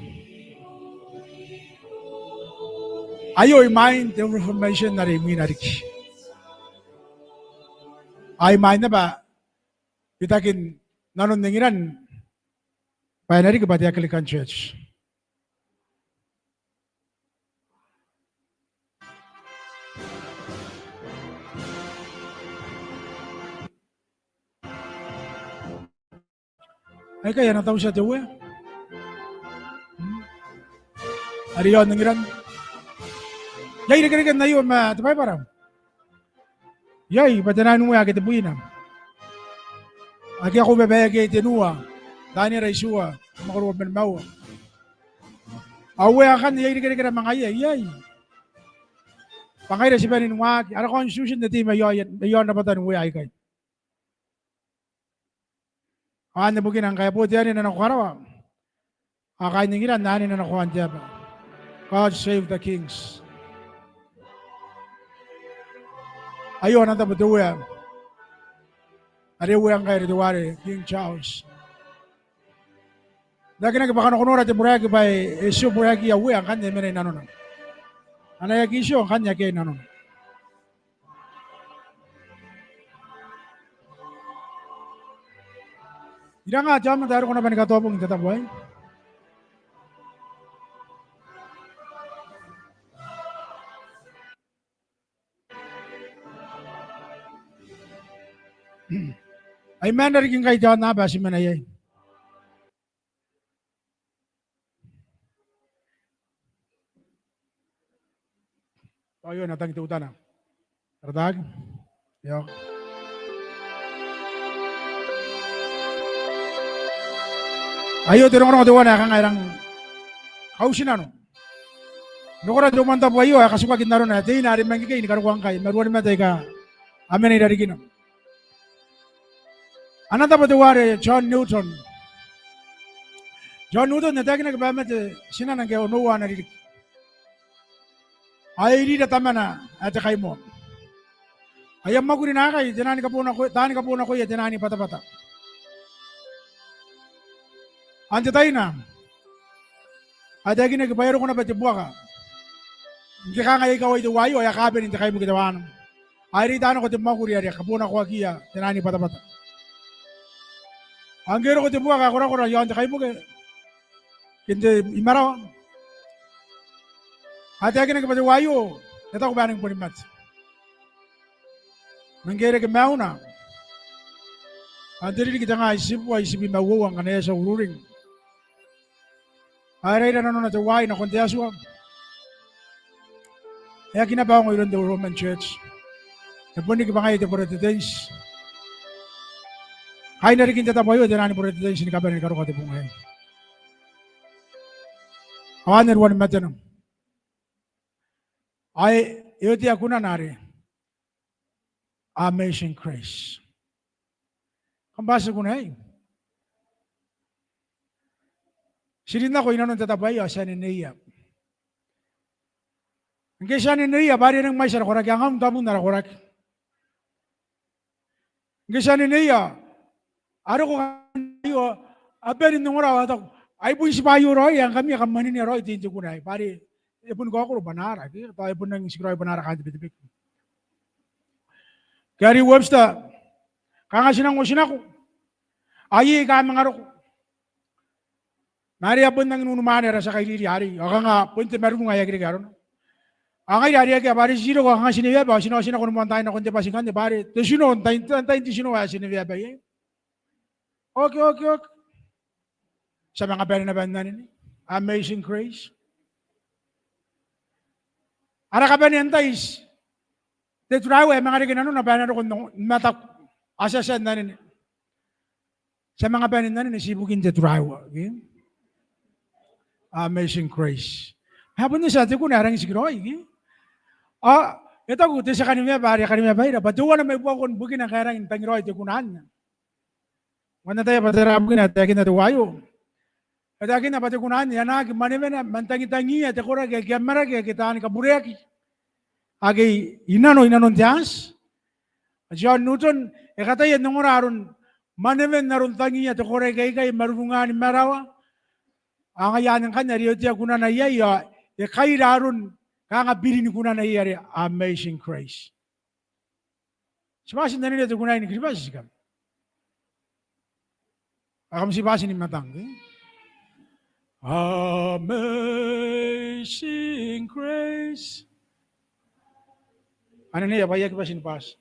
Aio imwain te Reformation are imwina riki. Ao imwain naba bitakin nanon England bwa e na riki bwa te Anglican Church. Aikai ana tautia te uea. Mm. Are i aon England. Iai irekereken aio ma te Baibara? Iai, bwa te naan uea ake tebwina. Ake a koaua bwa e aki iai tenua, Taniera itiua, mwakoro uabwi ma nimaua. Ao uea akanne iai irekerekera ma ngaia, iai. Bwa ngaira ti bane ni waaki, ara constitution e tei mai aon, mai aon rabwatan uea aikai. Ao anne bukina ngkai e bo te anene nako karawa. Ao kaain Engirana anne nako n te aba. God save the kings. Aio ana tabo te Uea are e uea ngkai are teuare King Charles. N taekinaki bwa kanga ko nora te muraki bwa e tio murakiia uea ngkanne e mena i nanona. Ana e aki tio ngkanne akea i nanona. Iranga te aomata ae roko naba ni katoa bong n te tabo aei? Ai maanra riki ngkai te aonnaba ae ti mena iai. Ao io, e na tang teutana. Ara taaki. Io. Aio te rongorongo teuana ae kanga e rang kauti nano. N okira te umwantabu aio ae katukaki n arona ae teina are mangkekei ni karokoa ngkai, ma ruanimate aika a mena i rarikina. Ana tabo teuare John Newton. John Newton e taekinaki bwa e mate tinana ngke e onoua ana ririki. Ao e irira tamana ae te kaimoa. Ao e a mwakuri naakai te naan kabonako-, taani kabonakoia te naan batabata. Ao n te taina ao e taekinaki bwa e a roko naba te buaka. Ngke kanga e a ikawai teuaio ao e a kaabane n te kaibuke te waana. Ao e reita nako te mwakuri are kabonakoakiia te naan batabata. Ao ngke e roko te buaka ae korakora i aon te kaibuke ke n te, i marawa, ao e taekinaki bwa teuaio e taku bwa e nangi boni mate. Ma ngke e reke maiuna ao n te ririki tenga itibubua itibwi ma uoua ngkana e a tia ururing, ao e raira nanona teuaei nakon te Atua. E aki naba ongo iroun te Roman Church. E bon riki bwa ngaia te Protestanti. Kaain rarikin te tabo aio te naan Protestanti ni kabane ni karokoa te bong aei. Ao anne ruanimatena. Ao e otea kunana are Amazing Grace. Kam bati te kuna aei? Ti rin nako inanon te tabo aei ao ti a neneia. Ngke ti a neneia bwa are e nangi mwaiti ara koraki, angam tabun ara koraki. Ngke ti a neneia, a roko kaain aio, a bane n ongora ao a taku, ai bon tibwa aio raoi ae ngkami ae kam manenea raoi tein te kuna aei, bwa are e boni kaokoro bwanaara, ke? Tao e bon nangi tikiraoi bwanaara kaain te Betebeke. Gary Webster, kanga ti nang otinako, ao iai aika a manga roko. Ma are a bon nangi n unimwaane ara tia kairiri arei, ao kanga bon te marurung ae aki reke arona. Ao ngaira are akea, bwa are ti roko ao kanga ti neweaba, ao ti na otinako ni moantaai nakon te bwati ngkanne, bwa are te tino, n tain, n tain te tino ae ti neweaba iai. Oki, oki, oki. Ti a manga bane naba n anene. Amazing Grace. Ara kabanea n tais, te turaiwa e manga reke nanona bwa e na roko n mataku. Ao ti a tia n anene. Ti a manga bane n anene ti ibukin te turaiwa, ke? Amazing Grace. Ma bon te tia te kuna ae rangi n tikiraoi, ke? Ao e taku te tia kanimeaba are e kanimeabaira bwa teuana mai buakon bukina ngkae e rangi n tangiraoi te kuna anne. Ngkana ti ataia bwa tera bukina ae taekinna teuaio, e taekinna bwa te kuna anne e anaaki mwanewena man tangitangiia te koraki ake a maraki, ake taani kabureaki, ake i nano, i nanon te aati. John Newton e kataia n ongora aron mwanewen aron tangiia te koraki aikai, marurunga ni marawa. Ao ngaia anne ngkanne are e otea kunana iai, ao e kaira aron kanga biri ni kunana iai are Amazing Grace. Ti bati n anenea te kuna aei ni Kiribati, ti kam? Ao kam ti bati ni matang, ke? Amazing Grace. Anenea bwa I aki bati ni bati.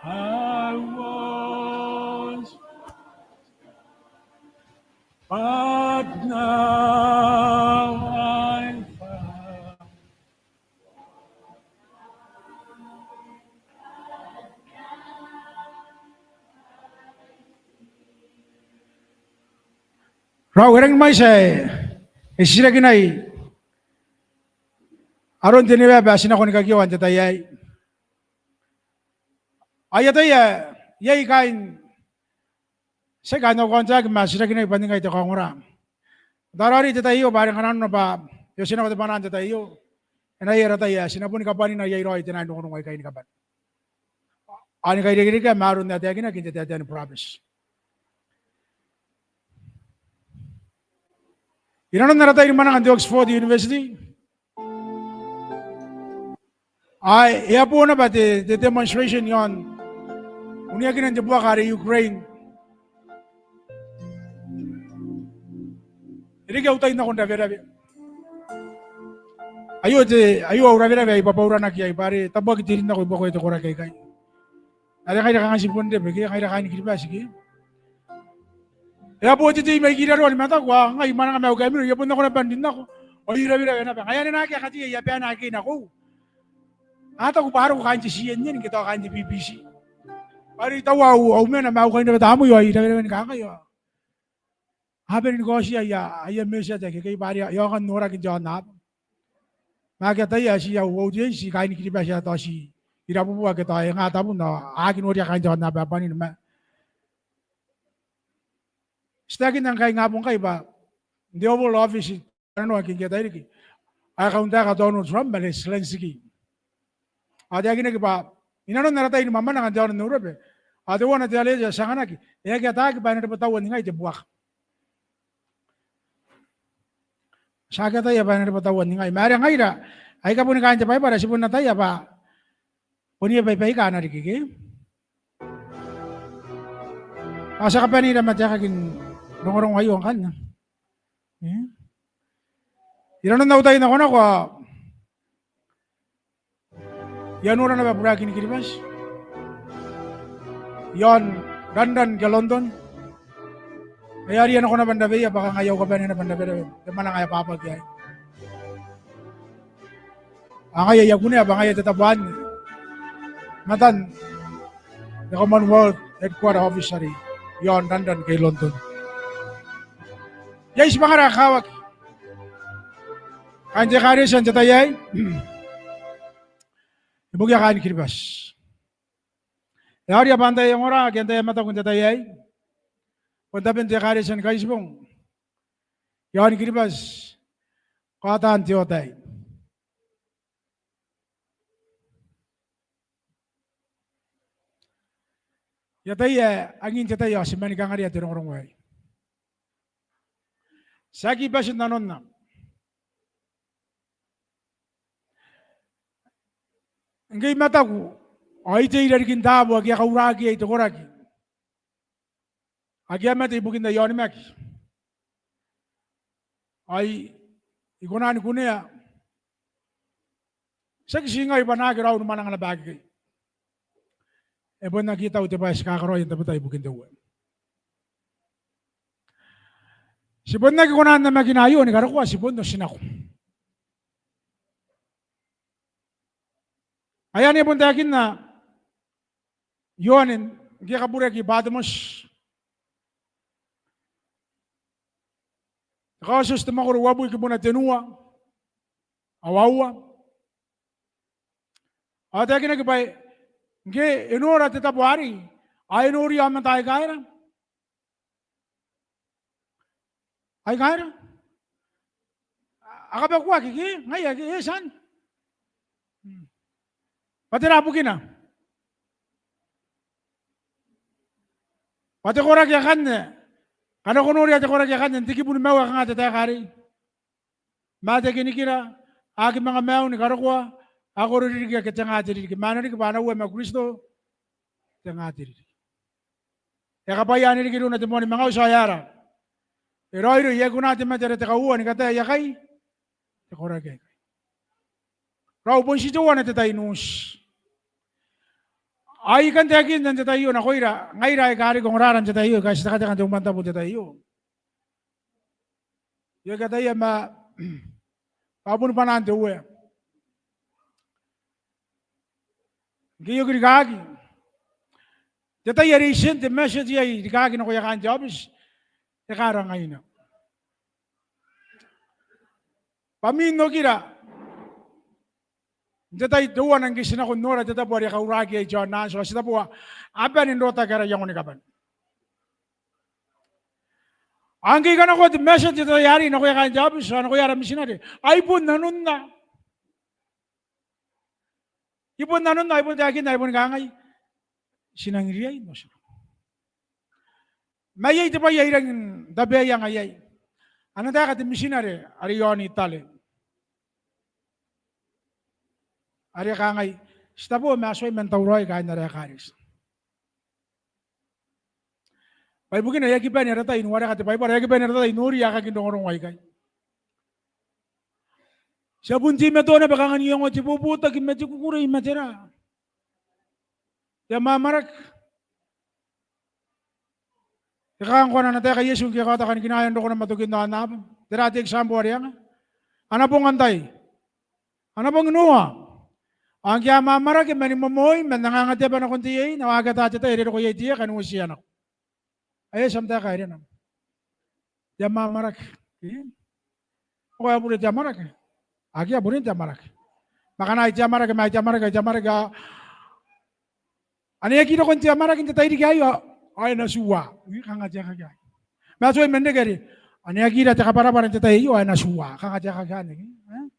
I was, but now I'm found. Rau, e rangi ni mwaiti ae e titirakinai aron te niwea bwa ti nako ni kakioa n te tai aei. Ao I ataia iai kaain, tiaki kaain au kaontaaki ma tirakinai bwa ningai te kaongora. Tararuai te tai aio bwa are ngkana nanona bwa e oti nako te bwanaa n te tai aio, e na iai ara tai ae ti na boni kabwanina iai raoi te naan rongorongo aikai ni kabane ao ni kairekerekea ma aron ae taekinaki n te taetae ni burabeti. Inanon ara tai ni mwananga n te Oxford University, ao e a bo naba te, te demonstration iaon uniakinan te buaka are Ukraine. E reke au tai n nako n rawerave. Aio te, aio au rawerave ae I bwabwauranaki iai bwa are tabuaki te rin nako i buakoia te koraki aikai. Are ngaira kanga ti bon Rebe ke, ngaira kaain Kiribati ke. E a bo te tei mai kiraroa ni mataku ao ngai I mwananga ma au kaimino, I a bon nako naba n rin nako ao I rawerave naba. Ngaia anne naake a kateia aia bwai ake a nakoa. A taku bwa a roko kaain te C N N ke tao kaain te B B C. Bwa are I taua au, au mena ma au kainrabata amwi ao I rawerave ni kangai ao a bane ni kaotia aia, aia message ake ikai bwa are e a aonga n noraki n te aonnaba. Ma akea ataia ae ti au audience kaain Kiribati ae tao ti irabubua ke tao e nga tabun ao a aki noria kaain te aonnaba ae bwanin ma ti taekinna ngkai ingabong ngkai bwa n te Oval Office n Tananoa ngke e a tairiki ae kauntaeka Donald Trump ma Zelensky. Ao e taekinaki bwa inanon ara tai ni mwamwananga n te aono n Eurobe ao teuana te aleeti ae ti anganaki, e aki ataaki bwa e na rebwetaua ningai te buaka. Ti aki ataia bwa e na rebwetaua ningai. Ma are ngaira aika boni kaain te Baibara ti bon ataia bwa bon iai baibaika a na riki ke. Ao ti a kabanei ira ma taekakin rongorongo aio ngkanne. Inanon au tai nakonako ao I a nora naba burakin Kiribati iaon London ke London. Ai aria nako naba n raweia bwa kanga I a ukabanea naba n rawerave te mwananga ae bwabwaki aei. Ao ngaia I a kunea bwa ngaia te tabo anne i matan te Commonwealth Headquarter Office are iaon London ke i London. Iai tibwangara ae kakawaki kaain te ekaretia n te tai aei ibukia kaain Kiribati. E a oria bwa antai ae ongora ke antai ae mataku n te tai aei. Bon taben te ekaretia ni Kaitibong iaon Kiribati, kaotan te oota aei. I ataia ae angin te tai ao ti mani kangarea te rongorongo aei. Ti aki bati n nanonna. Ngke I mataku ao I tei i rarikin taabo ake a kauraki iai te koraki ake a mate ibukin aia onimaki. Ao I kona ni kunea, tiaki ti ngai bwa naake raou ni mwananga naba akekei. E bon aki tau te bwai ae ti kakaraoia n tabetai ibukin te Uea. Ti bon aki kona n namakina aio ni karokoa, ti bon otinako. Ngaia anne e bon taekinna Ioane ngke e kaburaki Batemoti. Te Kaotioti te mwakoro uabwi kibuna tenua ao aua. Ao e taekinaki bwa ngke e nora te tabo arei ao e noria aomata aika era? Aika era? A kabakuaki ke? Ngaia ke? E tiani. Bwa tera bukina? Bwa te koraki akanne, ngkana ko noria te koraki akanne n te kibu nimaua, kanga te taeka arei. Ma te kinikira, a aki manga maiu ni karokoa, a koro ririki ake tenga te ririki. Ma a na riki bwa ana ua ma Kristo tenga te ririki. E kabwaia anne riki irouna te moan mangau, ti aera? E raoiroi, e aki kona te mate are te kauoua ni kataei akai te koraki aikai. Raou, bon ti teuana te tai n uti. Ao I kan taekinna n te tai aio nakoira ngaira aika riki ongorara n te tai aio, aika ti tekateka n te umwantabu n te tai aio. I aki ataia ma bwa boni bwanaan te Uea. Ngke I oki rikaaki, te tai are I send te message iai rikaaki nakoia kaain te aobiti, e karangaina bwa mwin okira n te tai teuana ngke ti nako n nora te tabo are e kauraki iai John Nans, ao ti taboa a bane n rotaki ara iango ni kabane. Ao ngke I kanakoa te message n te tai arei nakoia kaain te aobiti ao nakoia ara mitinare, ao I bon nanonna. I bon nanonna, I bon taekinna, I boni kangai, ti nang riai n otinako. Ma iai te bwai ae I rangi n tabeaianga iai. Ana taeka te mitinare are i aon Italy are e kangai, ti taboa ma a tuai man tauraoi kaain ara ekaretia. Bwa ibukina e aki bane ara tai n wareka te Baibara, e aki bane ara tai n nori aekakin rongorongo aikai. Ti a bon teimatoa naba kanga n iangoa te bobotaki ma te kukurei ma tera. Te amwamwarake. E kanga ngkoa ana taeka Iesu ngke e kaota kanikinaean rokona ma tokin aonnaba? Tera te example are e anga? Ana bong antai? Ana bong Noa. Ao ngke a amwamwarake ma ni momoi ma n anganga te aba nakon te iein, ao a aki ata te tai are e roko iai te eka ni uotia nako. Ae e eti am taeka ae e rena. Te amwamwarake. Eng? Ao e a bure te amwarake? Akea buren te amwarake. Ma ngkana ai te amwarake, ma ai te amwarake, ai te amwarake, ao ane e aki roko n te amwarake n te tairiki aio, ao e na tua. Eng, kanga te aekaki anne. Ma a tuai man reke are ane e aki ira te kabwarabwara n te tai aio, ao e na tua. Kanga te aekaki anne. Eng?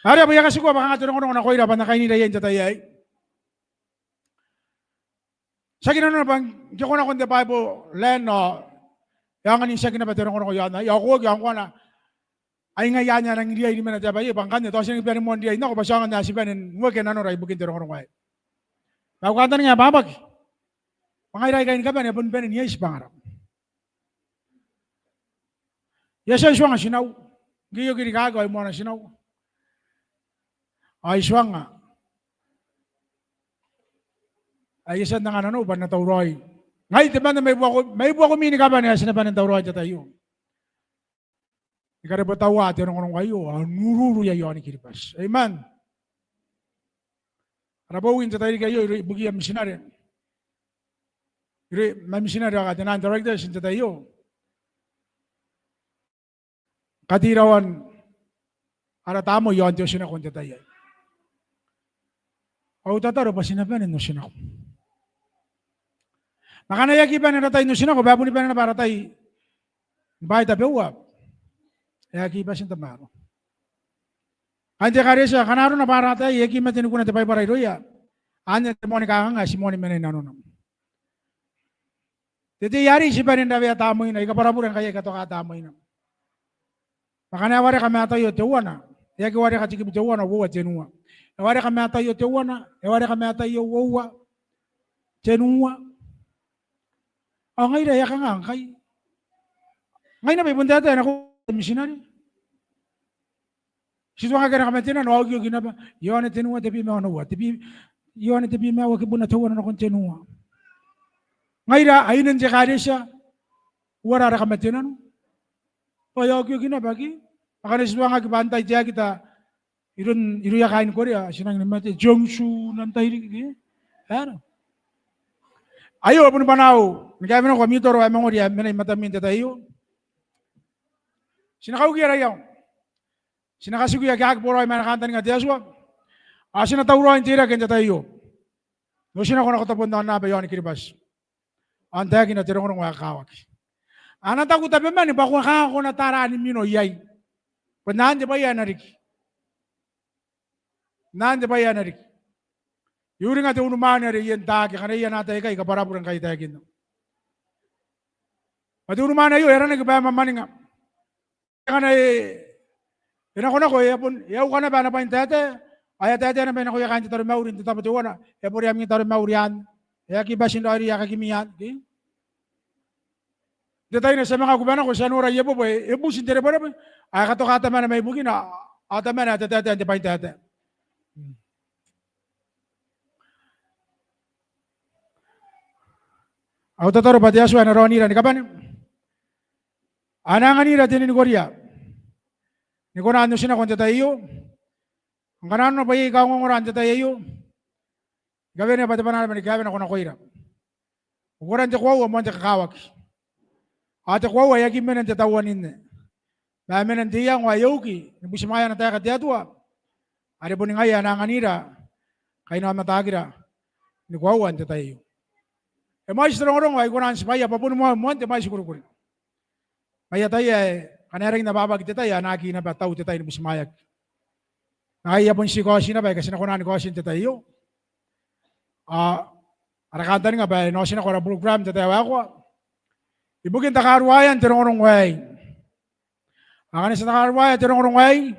Are bwa I a katikua bwa kanga te rongorongo nakoira bwa N na kainira iai n te tai aei. Tiaki nanona bwa ngke ko nako n te Bible land ao e aonga n tiaki naba te rongorongo i aona, ao ko oki ao ngkoa ai ngaia anne a nangi riai ni mena te aba iai, bwa ngkanne tao ti nangi bane moa n riai nako bwa ti aonga n ae ti bane n uekea nanora ibukin te rongorongo aei. Ma au kantaninga ae bwabwaki bwa ngaira aika ni kabane e a boni bane n iai tibwangara. I a tia n tuanga tinau. Ngke I oki rikaaki ao I moana tinau. Ao I tuanga ae I a tia n anga nanou bwa N na tauraoi. Ngai temanna mai buako, mai buakomi ni kabane ae ti na bane n tauraoi n te tai aio. Ni karabwataua te rongorongo aio ao n ururu iai i aoni Kiribati. Amen. Ara bowi n te tairiki aio ibukiia mitinare, iroun ma mitinare ao katenan directors n te tai aio, katiraoan ara tamnei i aon te otinako n te tai aei. Au tataro bwa ti na bane n otinako. Ma ngkana e aki bane ara tai n otinako, bwa e boni bane naba ara tai ni bwai tabeua, e aki bati n tamaroa. Kaain te ekaretia, ngkana arona bwa ara tai e aki mate ni kuna te Baibara irouia, anne te moani kanganga ae ti moani mena inanona. Te tei arei ti bane n rawea tamneina, I kabwarabure ngkai I katoka tamneina. Ma ngkana e wareka ma ataio teuana, e aki wareka te kibu teuana, uoua, tenua. E wareka ma ataio teuana, e wareka ma ataio uoua, tenua. Ao ngaira e a kanga ngkai? Ngai naba I bon taetae nako mitinare. Ti tuangaki ana kamatenano, a okioki naba Ioane tenua, tebwi ma onoua, tebwi, Ioane tebwi ma aua, kibuna teuana nakon tenua. Ngaira aine n te ekaretia, uara ara kamatenano? Ao e a okioki naba ke? Akana ti tuangaki bwa antai te akita iroun, irouia kaaini Korea, ti nangi ni mate, Jeongsu n antai riki ke? Aera? Aio boni bwanaau ni kaewenako ami toro ae mangori ae mena i matami n te tai aio. Ti na kauki ara iango. Ti na katikuia ake a aki boraoi ma ana kantaninga te Atua. Ao ti na tauraoi n teirake n te tai aio n otinako nako tabon aonnaba i aoni Kiribati ao n taekina te rongorongo ae kakawaki. A na taku tabemwaane bwa ko a kanga ko na tara ni mino iai. Bwa n anne te bwai ae na riki. N anne te bwai ae na riki. I uringa te unimwaane are I entaaki, akana iai ana tai aikai I kabwarabure ngkai I taekinna. Bwa te unimwaane aio e aranaki bwa e mwamwaninga. Ngkana e, e nakonako, e a bon, e a uka naba ana bwaintaetae, ao e a taetae naba nakoia kaain te taromauri n te tabo teuana, e a bure ami taromauri anne, e aki bati n raoiroi aekakimi anne ke? N te tai anne ti a manga kuba nako, ti a nora iebwebwe, e buti n te rebwerebwe, ao e katoka tamana mai bukina, ao tamana ae taetae n te bwaintaetae. Au tataro bwa te Atua e na raonira ni kabane. A na anganira te ninikoria ni kona n otinako n te tai aio. Ngkana arona bwa iai kaongongora n te tai aio, I kawenea bwa te bwanaa naba ni kaewe nako nakoira. Ukoran te koaua moan te kakawaki. Ao te koaua e aki mena n te tauaninne, ma e mena n te iango ae uki ni butimwaeana taekan te Atua are boni ngaia ae na anganira kainaomataakira ni koaua n te tai aio. E mwaiti te rongorongo ae I kona n tibwaia bwa boni moan, moan te mwaiti kurikuri. Ma I ataia ae ngkana e rangi n ababaki te tai, a na aki naba tau te tai ni butimwaeaki. Ma ngaia I a bon tii kaoti naba aika ti na kona ni kaoti n te tai aio. Ao ara kantaninga bwa e na otinako ara program n te tai ae waekoa ibukin takaruaean te rongorongo aei. Ao ngkana ti takaruaea te rongorongo aei,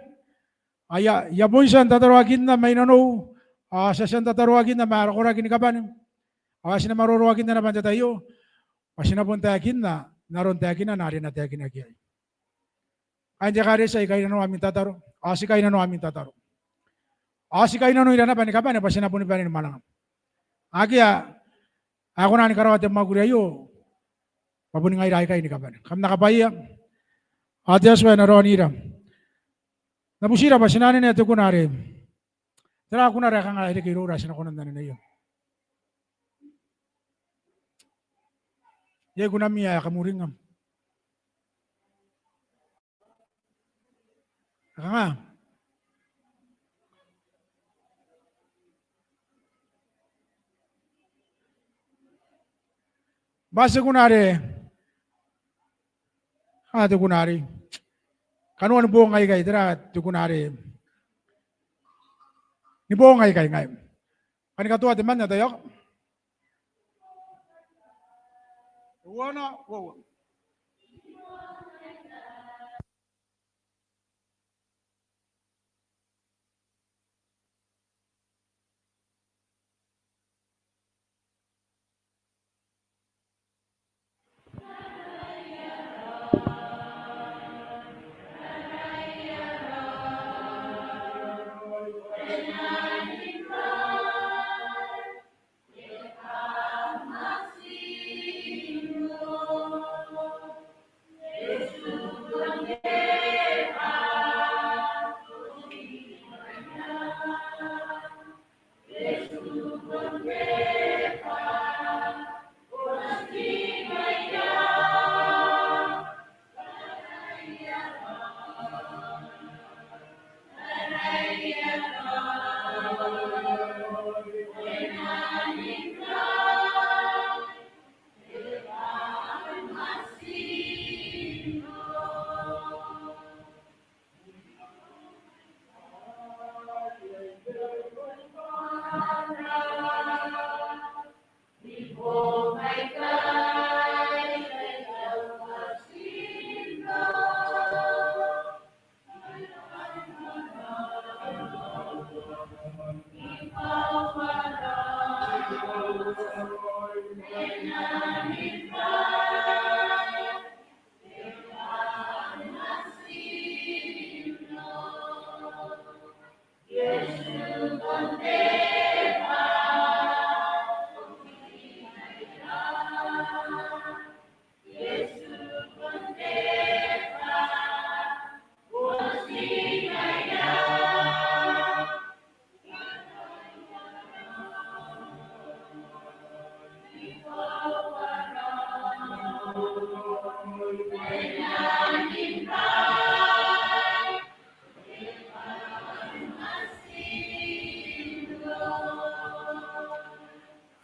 ao I a, I a bon tia n tataroakinna mai nanou, ao ti a tia n tataroakinna ma ara koraki ni kabane, ao ti na maroroakinna naba n te tai aio bwa ti na bon taekinna n aron taekinana are e na taekinaki iai. Kaain te ekaretia, I kainnanoa ami tataro, ao ti kainnanoa ami tataro, ao ti kainnanoira naba ni kabane bwa ti na boni bane ni mwananga. Akea ae kona ni karaoa te mwakuri aio bwa boni ngaira aikai ni kabane. Kam na kabwaia. Ao te Atua e na raonira. N na butira bwa ti na anenea te kuna are, tera kunara ae kanga e reke iroura ae ti na kona n anenea? Iai kunami ae kam uringnga? Kanga bwa te kuna are, a, te kuna are kanoa ni boong aikai, tera te kuna are ni boong aikai, ngai. Kan I katoa temanna, taiaoka. Uoua, uoua.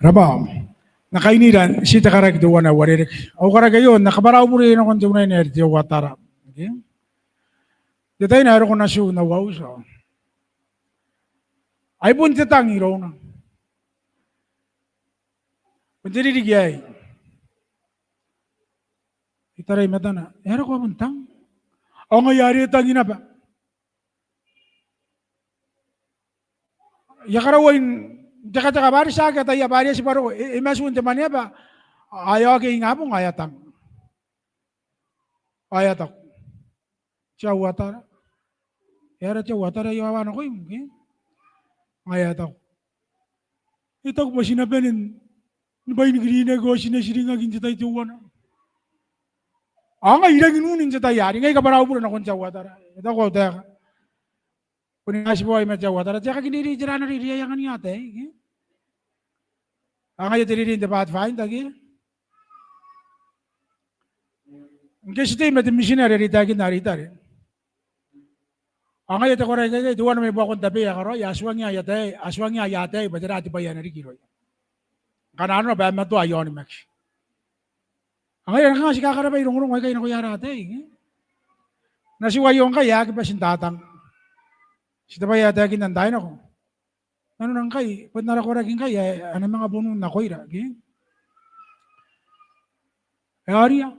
Raba, N na kainira n ti te karaki teuana ae uarereke. Au karaki aio N na kabwara au bure nakon te unaine are te Auatara. Okay? Te tai ae e roko natiu n au auti, ai bon te tang irouna. Bon te ririki aei. I tarai matana, e a roko bon tang. Ao ngaia are e tangi naba. I a karaua n tekateka bwa are ti aki ataia bwa are e tibwa roko, e, e matu n te mwaneaba, ao e a oki ingabong ao e a tang. Ao e a taku, "Te Auatara." "E aera te Auatara ae I a wawa nakoim?" Ke? Ao e a taku, "E taku bwa ti na bane ni bwainikirineaki ao ti na tiringaki n te tai teuana." Ao ngai I rangi n un n te tai arei, ngai kabwara au bure nakon te Auatara. E taku au taeka, "Bon ngaia tibwai ma te Auatara, te aki reirei tera ae na reirei, ai angan ataei, ke?" Ao ngaia te reirei n te Pathfinder, ke? Ngke ti tei ma te mitinare are I taekinna are I tare, Ao ngaia te koraki aikai, teuana mai buakon tabeia ae karaoia, a tuangia aia ataei, a tuangia aia ataei bwa tera te bwai ae na riki irouia. Ngkana arona bwa e matoa aia onimaki. Ao ngaia are kanga ti kakarabwai rongorongo aikai nakoia ara ataei, ke? Natiu aio ngkai ae aki bati n tatang. Ti te bwai ae taekinna n taai nako. Nanona ngkai, bon ara koraki ngkai ae a na manga bunun nakoira, ke? E aoria.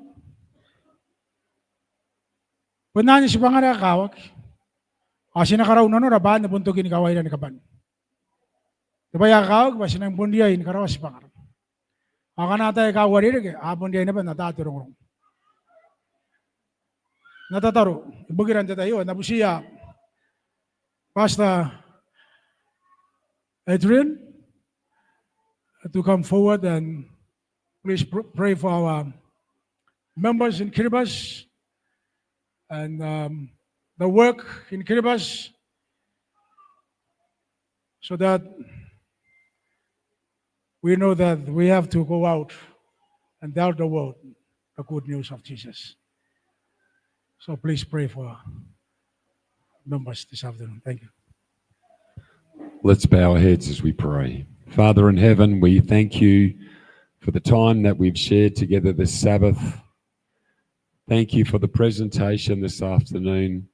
Bon anne tibwangara ae kakawaki. Ao ti na karaua nanora bwa anne bon tokin kawaira ni kabane. Te bwai ae kakawaki bwa ti nang bon riai ni karaoa tibwangara. Ao ngkana ataei aika uarereke, a bon riai naba n ata te rongorongo. N na tataro ibukira n te tai aio, n na butiia Pastor Adrian to come forward and please pr-, pray for our members in Kiribati and, um, the work in Kiribati, so that we know that we have to go out and tell the world the good news of Jesus. So please pray for members this afternoon. Thank you. Let's bow our heads as we pray. Father in heaven, we thank you for the time that we've shared together this Sabbath. Thank you for the presentation this afternoon,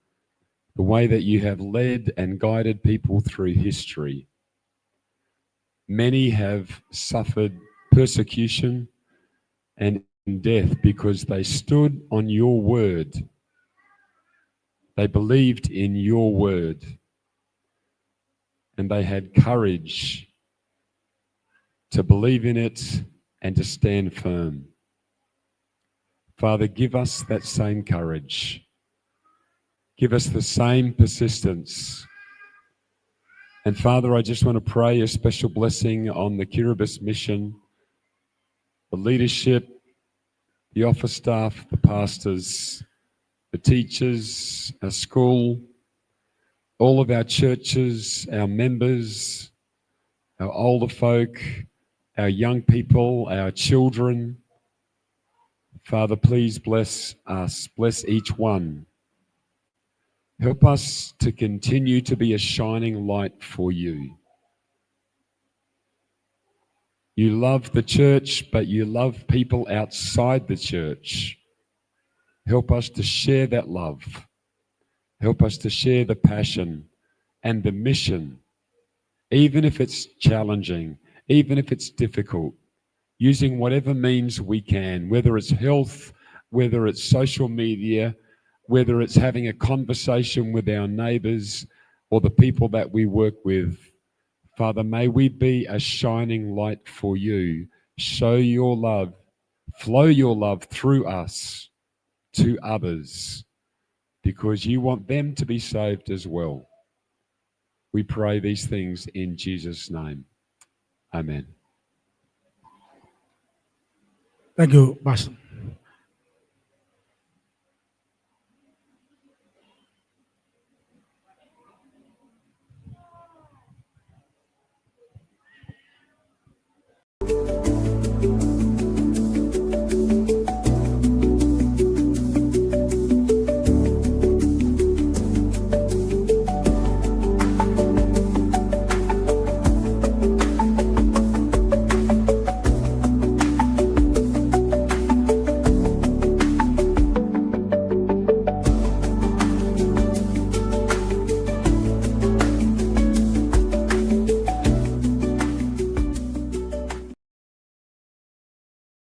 the way that you have led and guided people through history. Many have suffered persecution and death because they stood on your word. They believed in your word. And they had courage to believe in it and to stand firm. Father, give us that same courage. Give us the same persistence. And Father, I just want to pray a special blessing on the Kiribati Mission, the leadership, the office staff, the pastors, the teachers, our school, all of our churches, our members, our older folk, our young people, our children. Father, please bless us, bless each one. Help us to continue to be a shining light for you. You love the church, but you love people outside the church. Help us to share that love. Help us to share the passion and the mission, even if it's challenging, even if it's difficult, using whatever means we can, whether it's health, whether it's social media, whether it's having a conversation with our neighbours or the people that we work with. Father, may we be a shining light for you. Show your love, flow your love through us to others, because you want them to be saved as well. We pray these things in Jesus' name. Amen. Thank you, Pastor.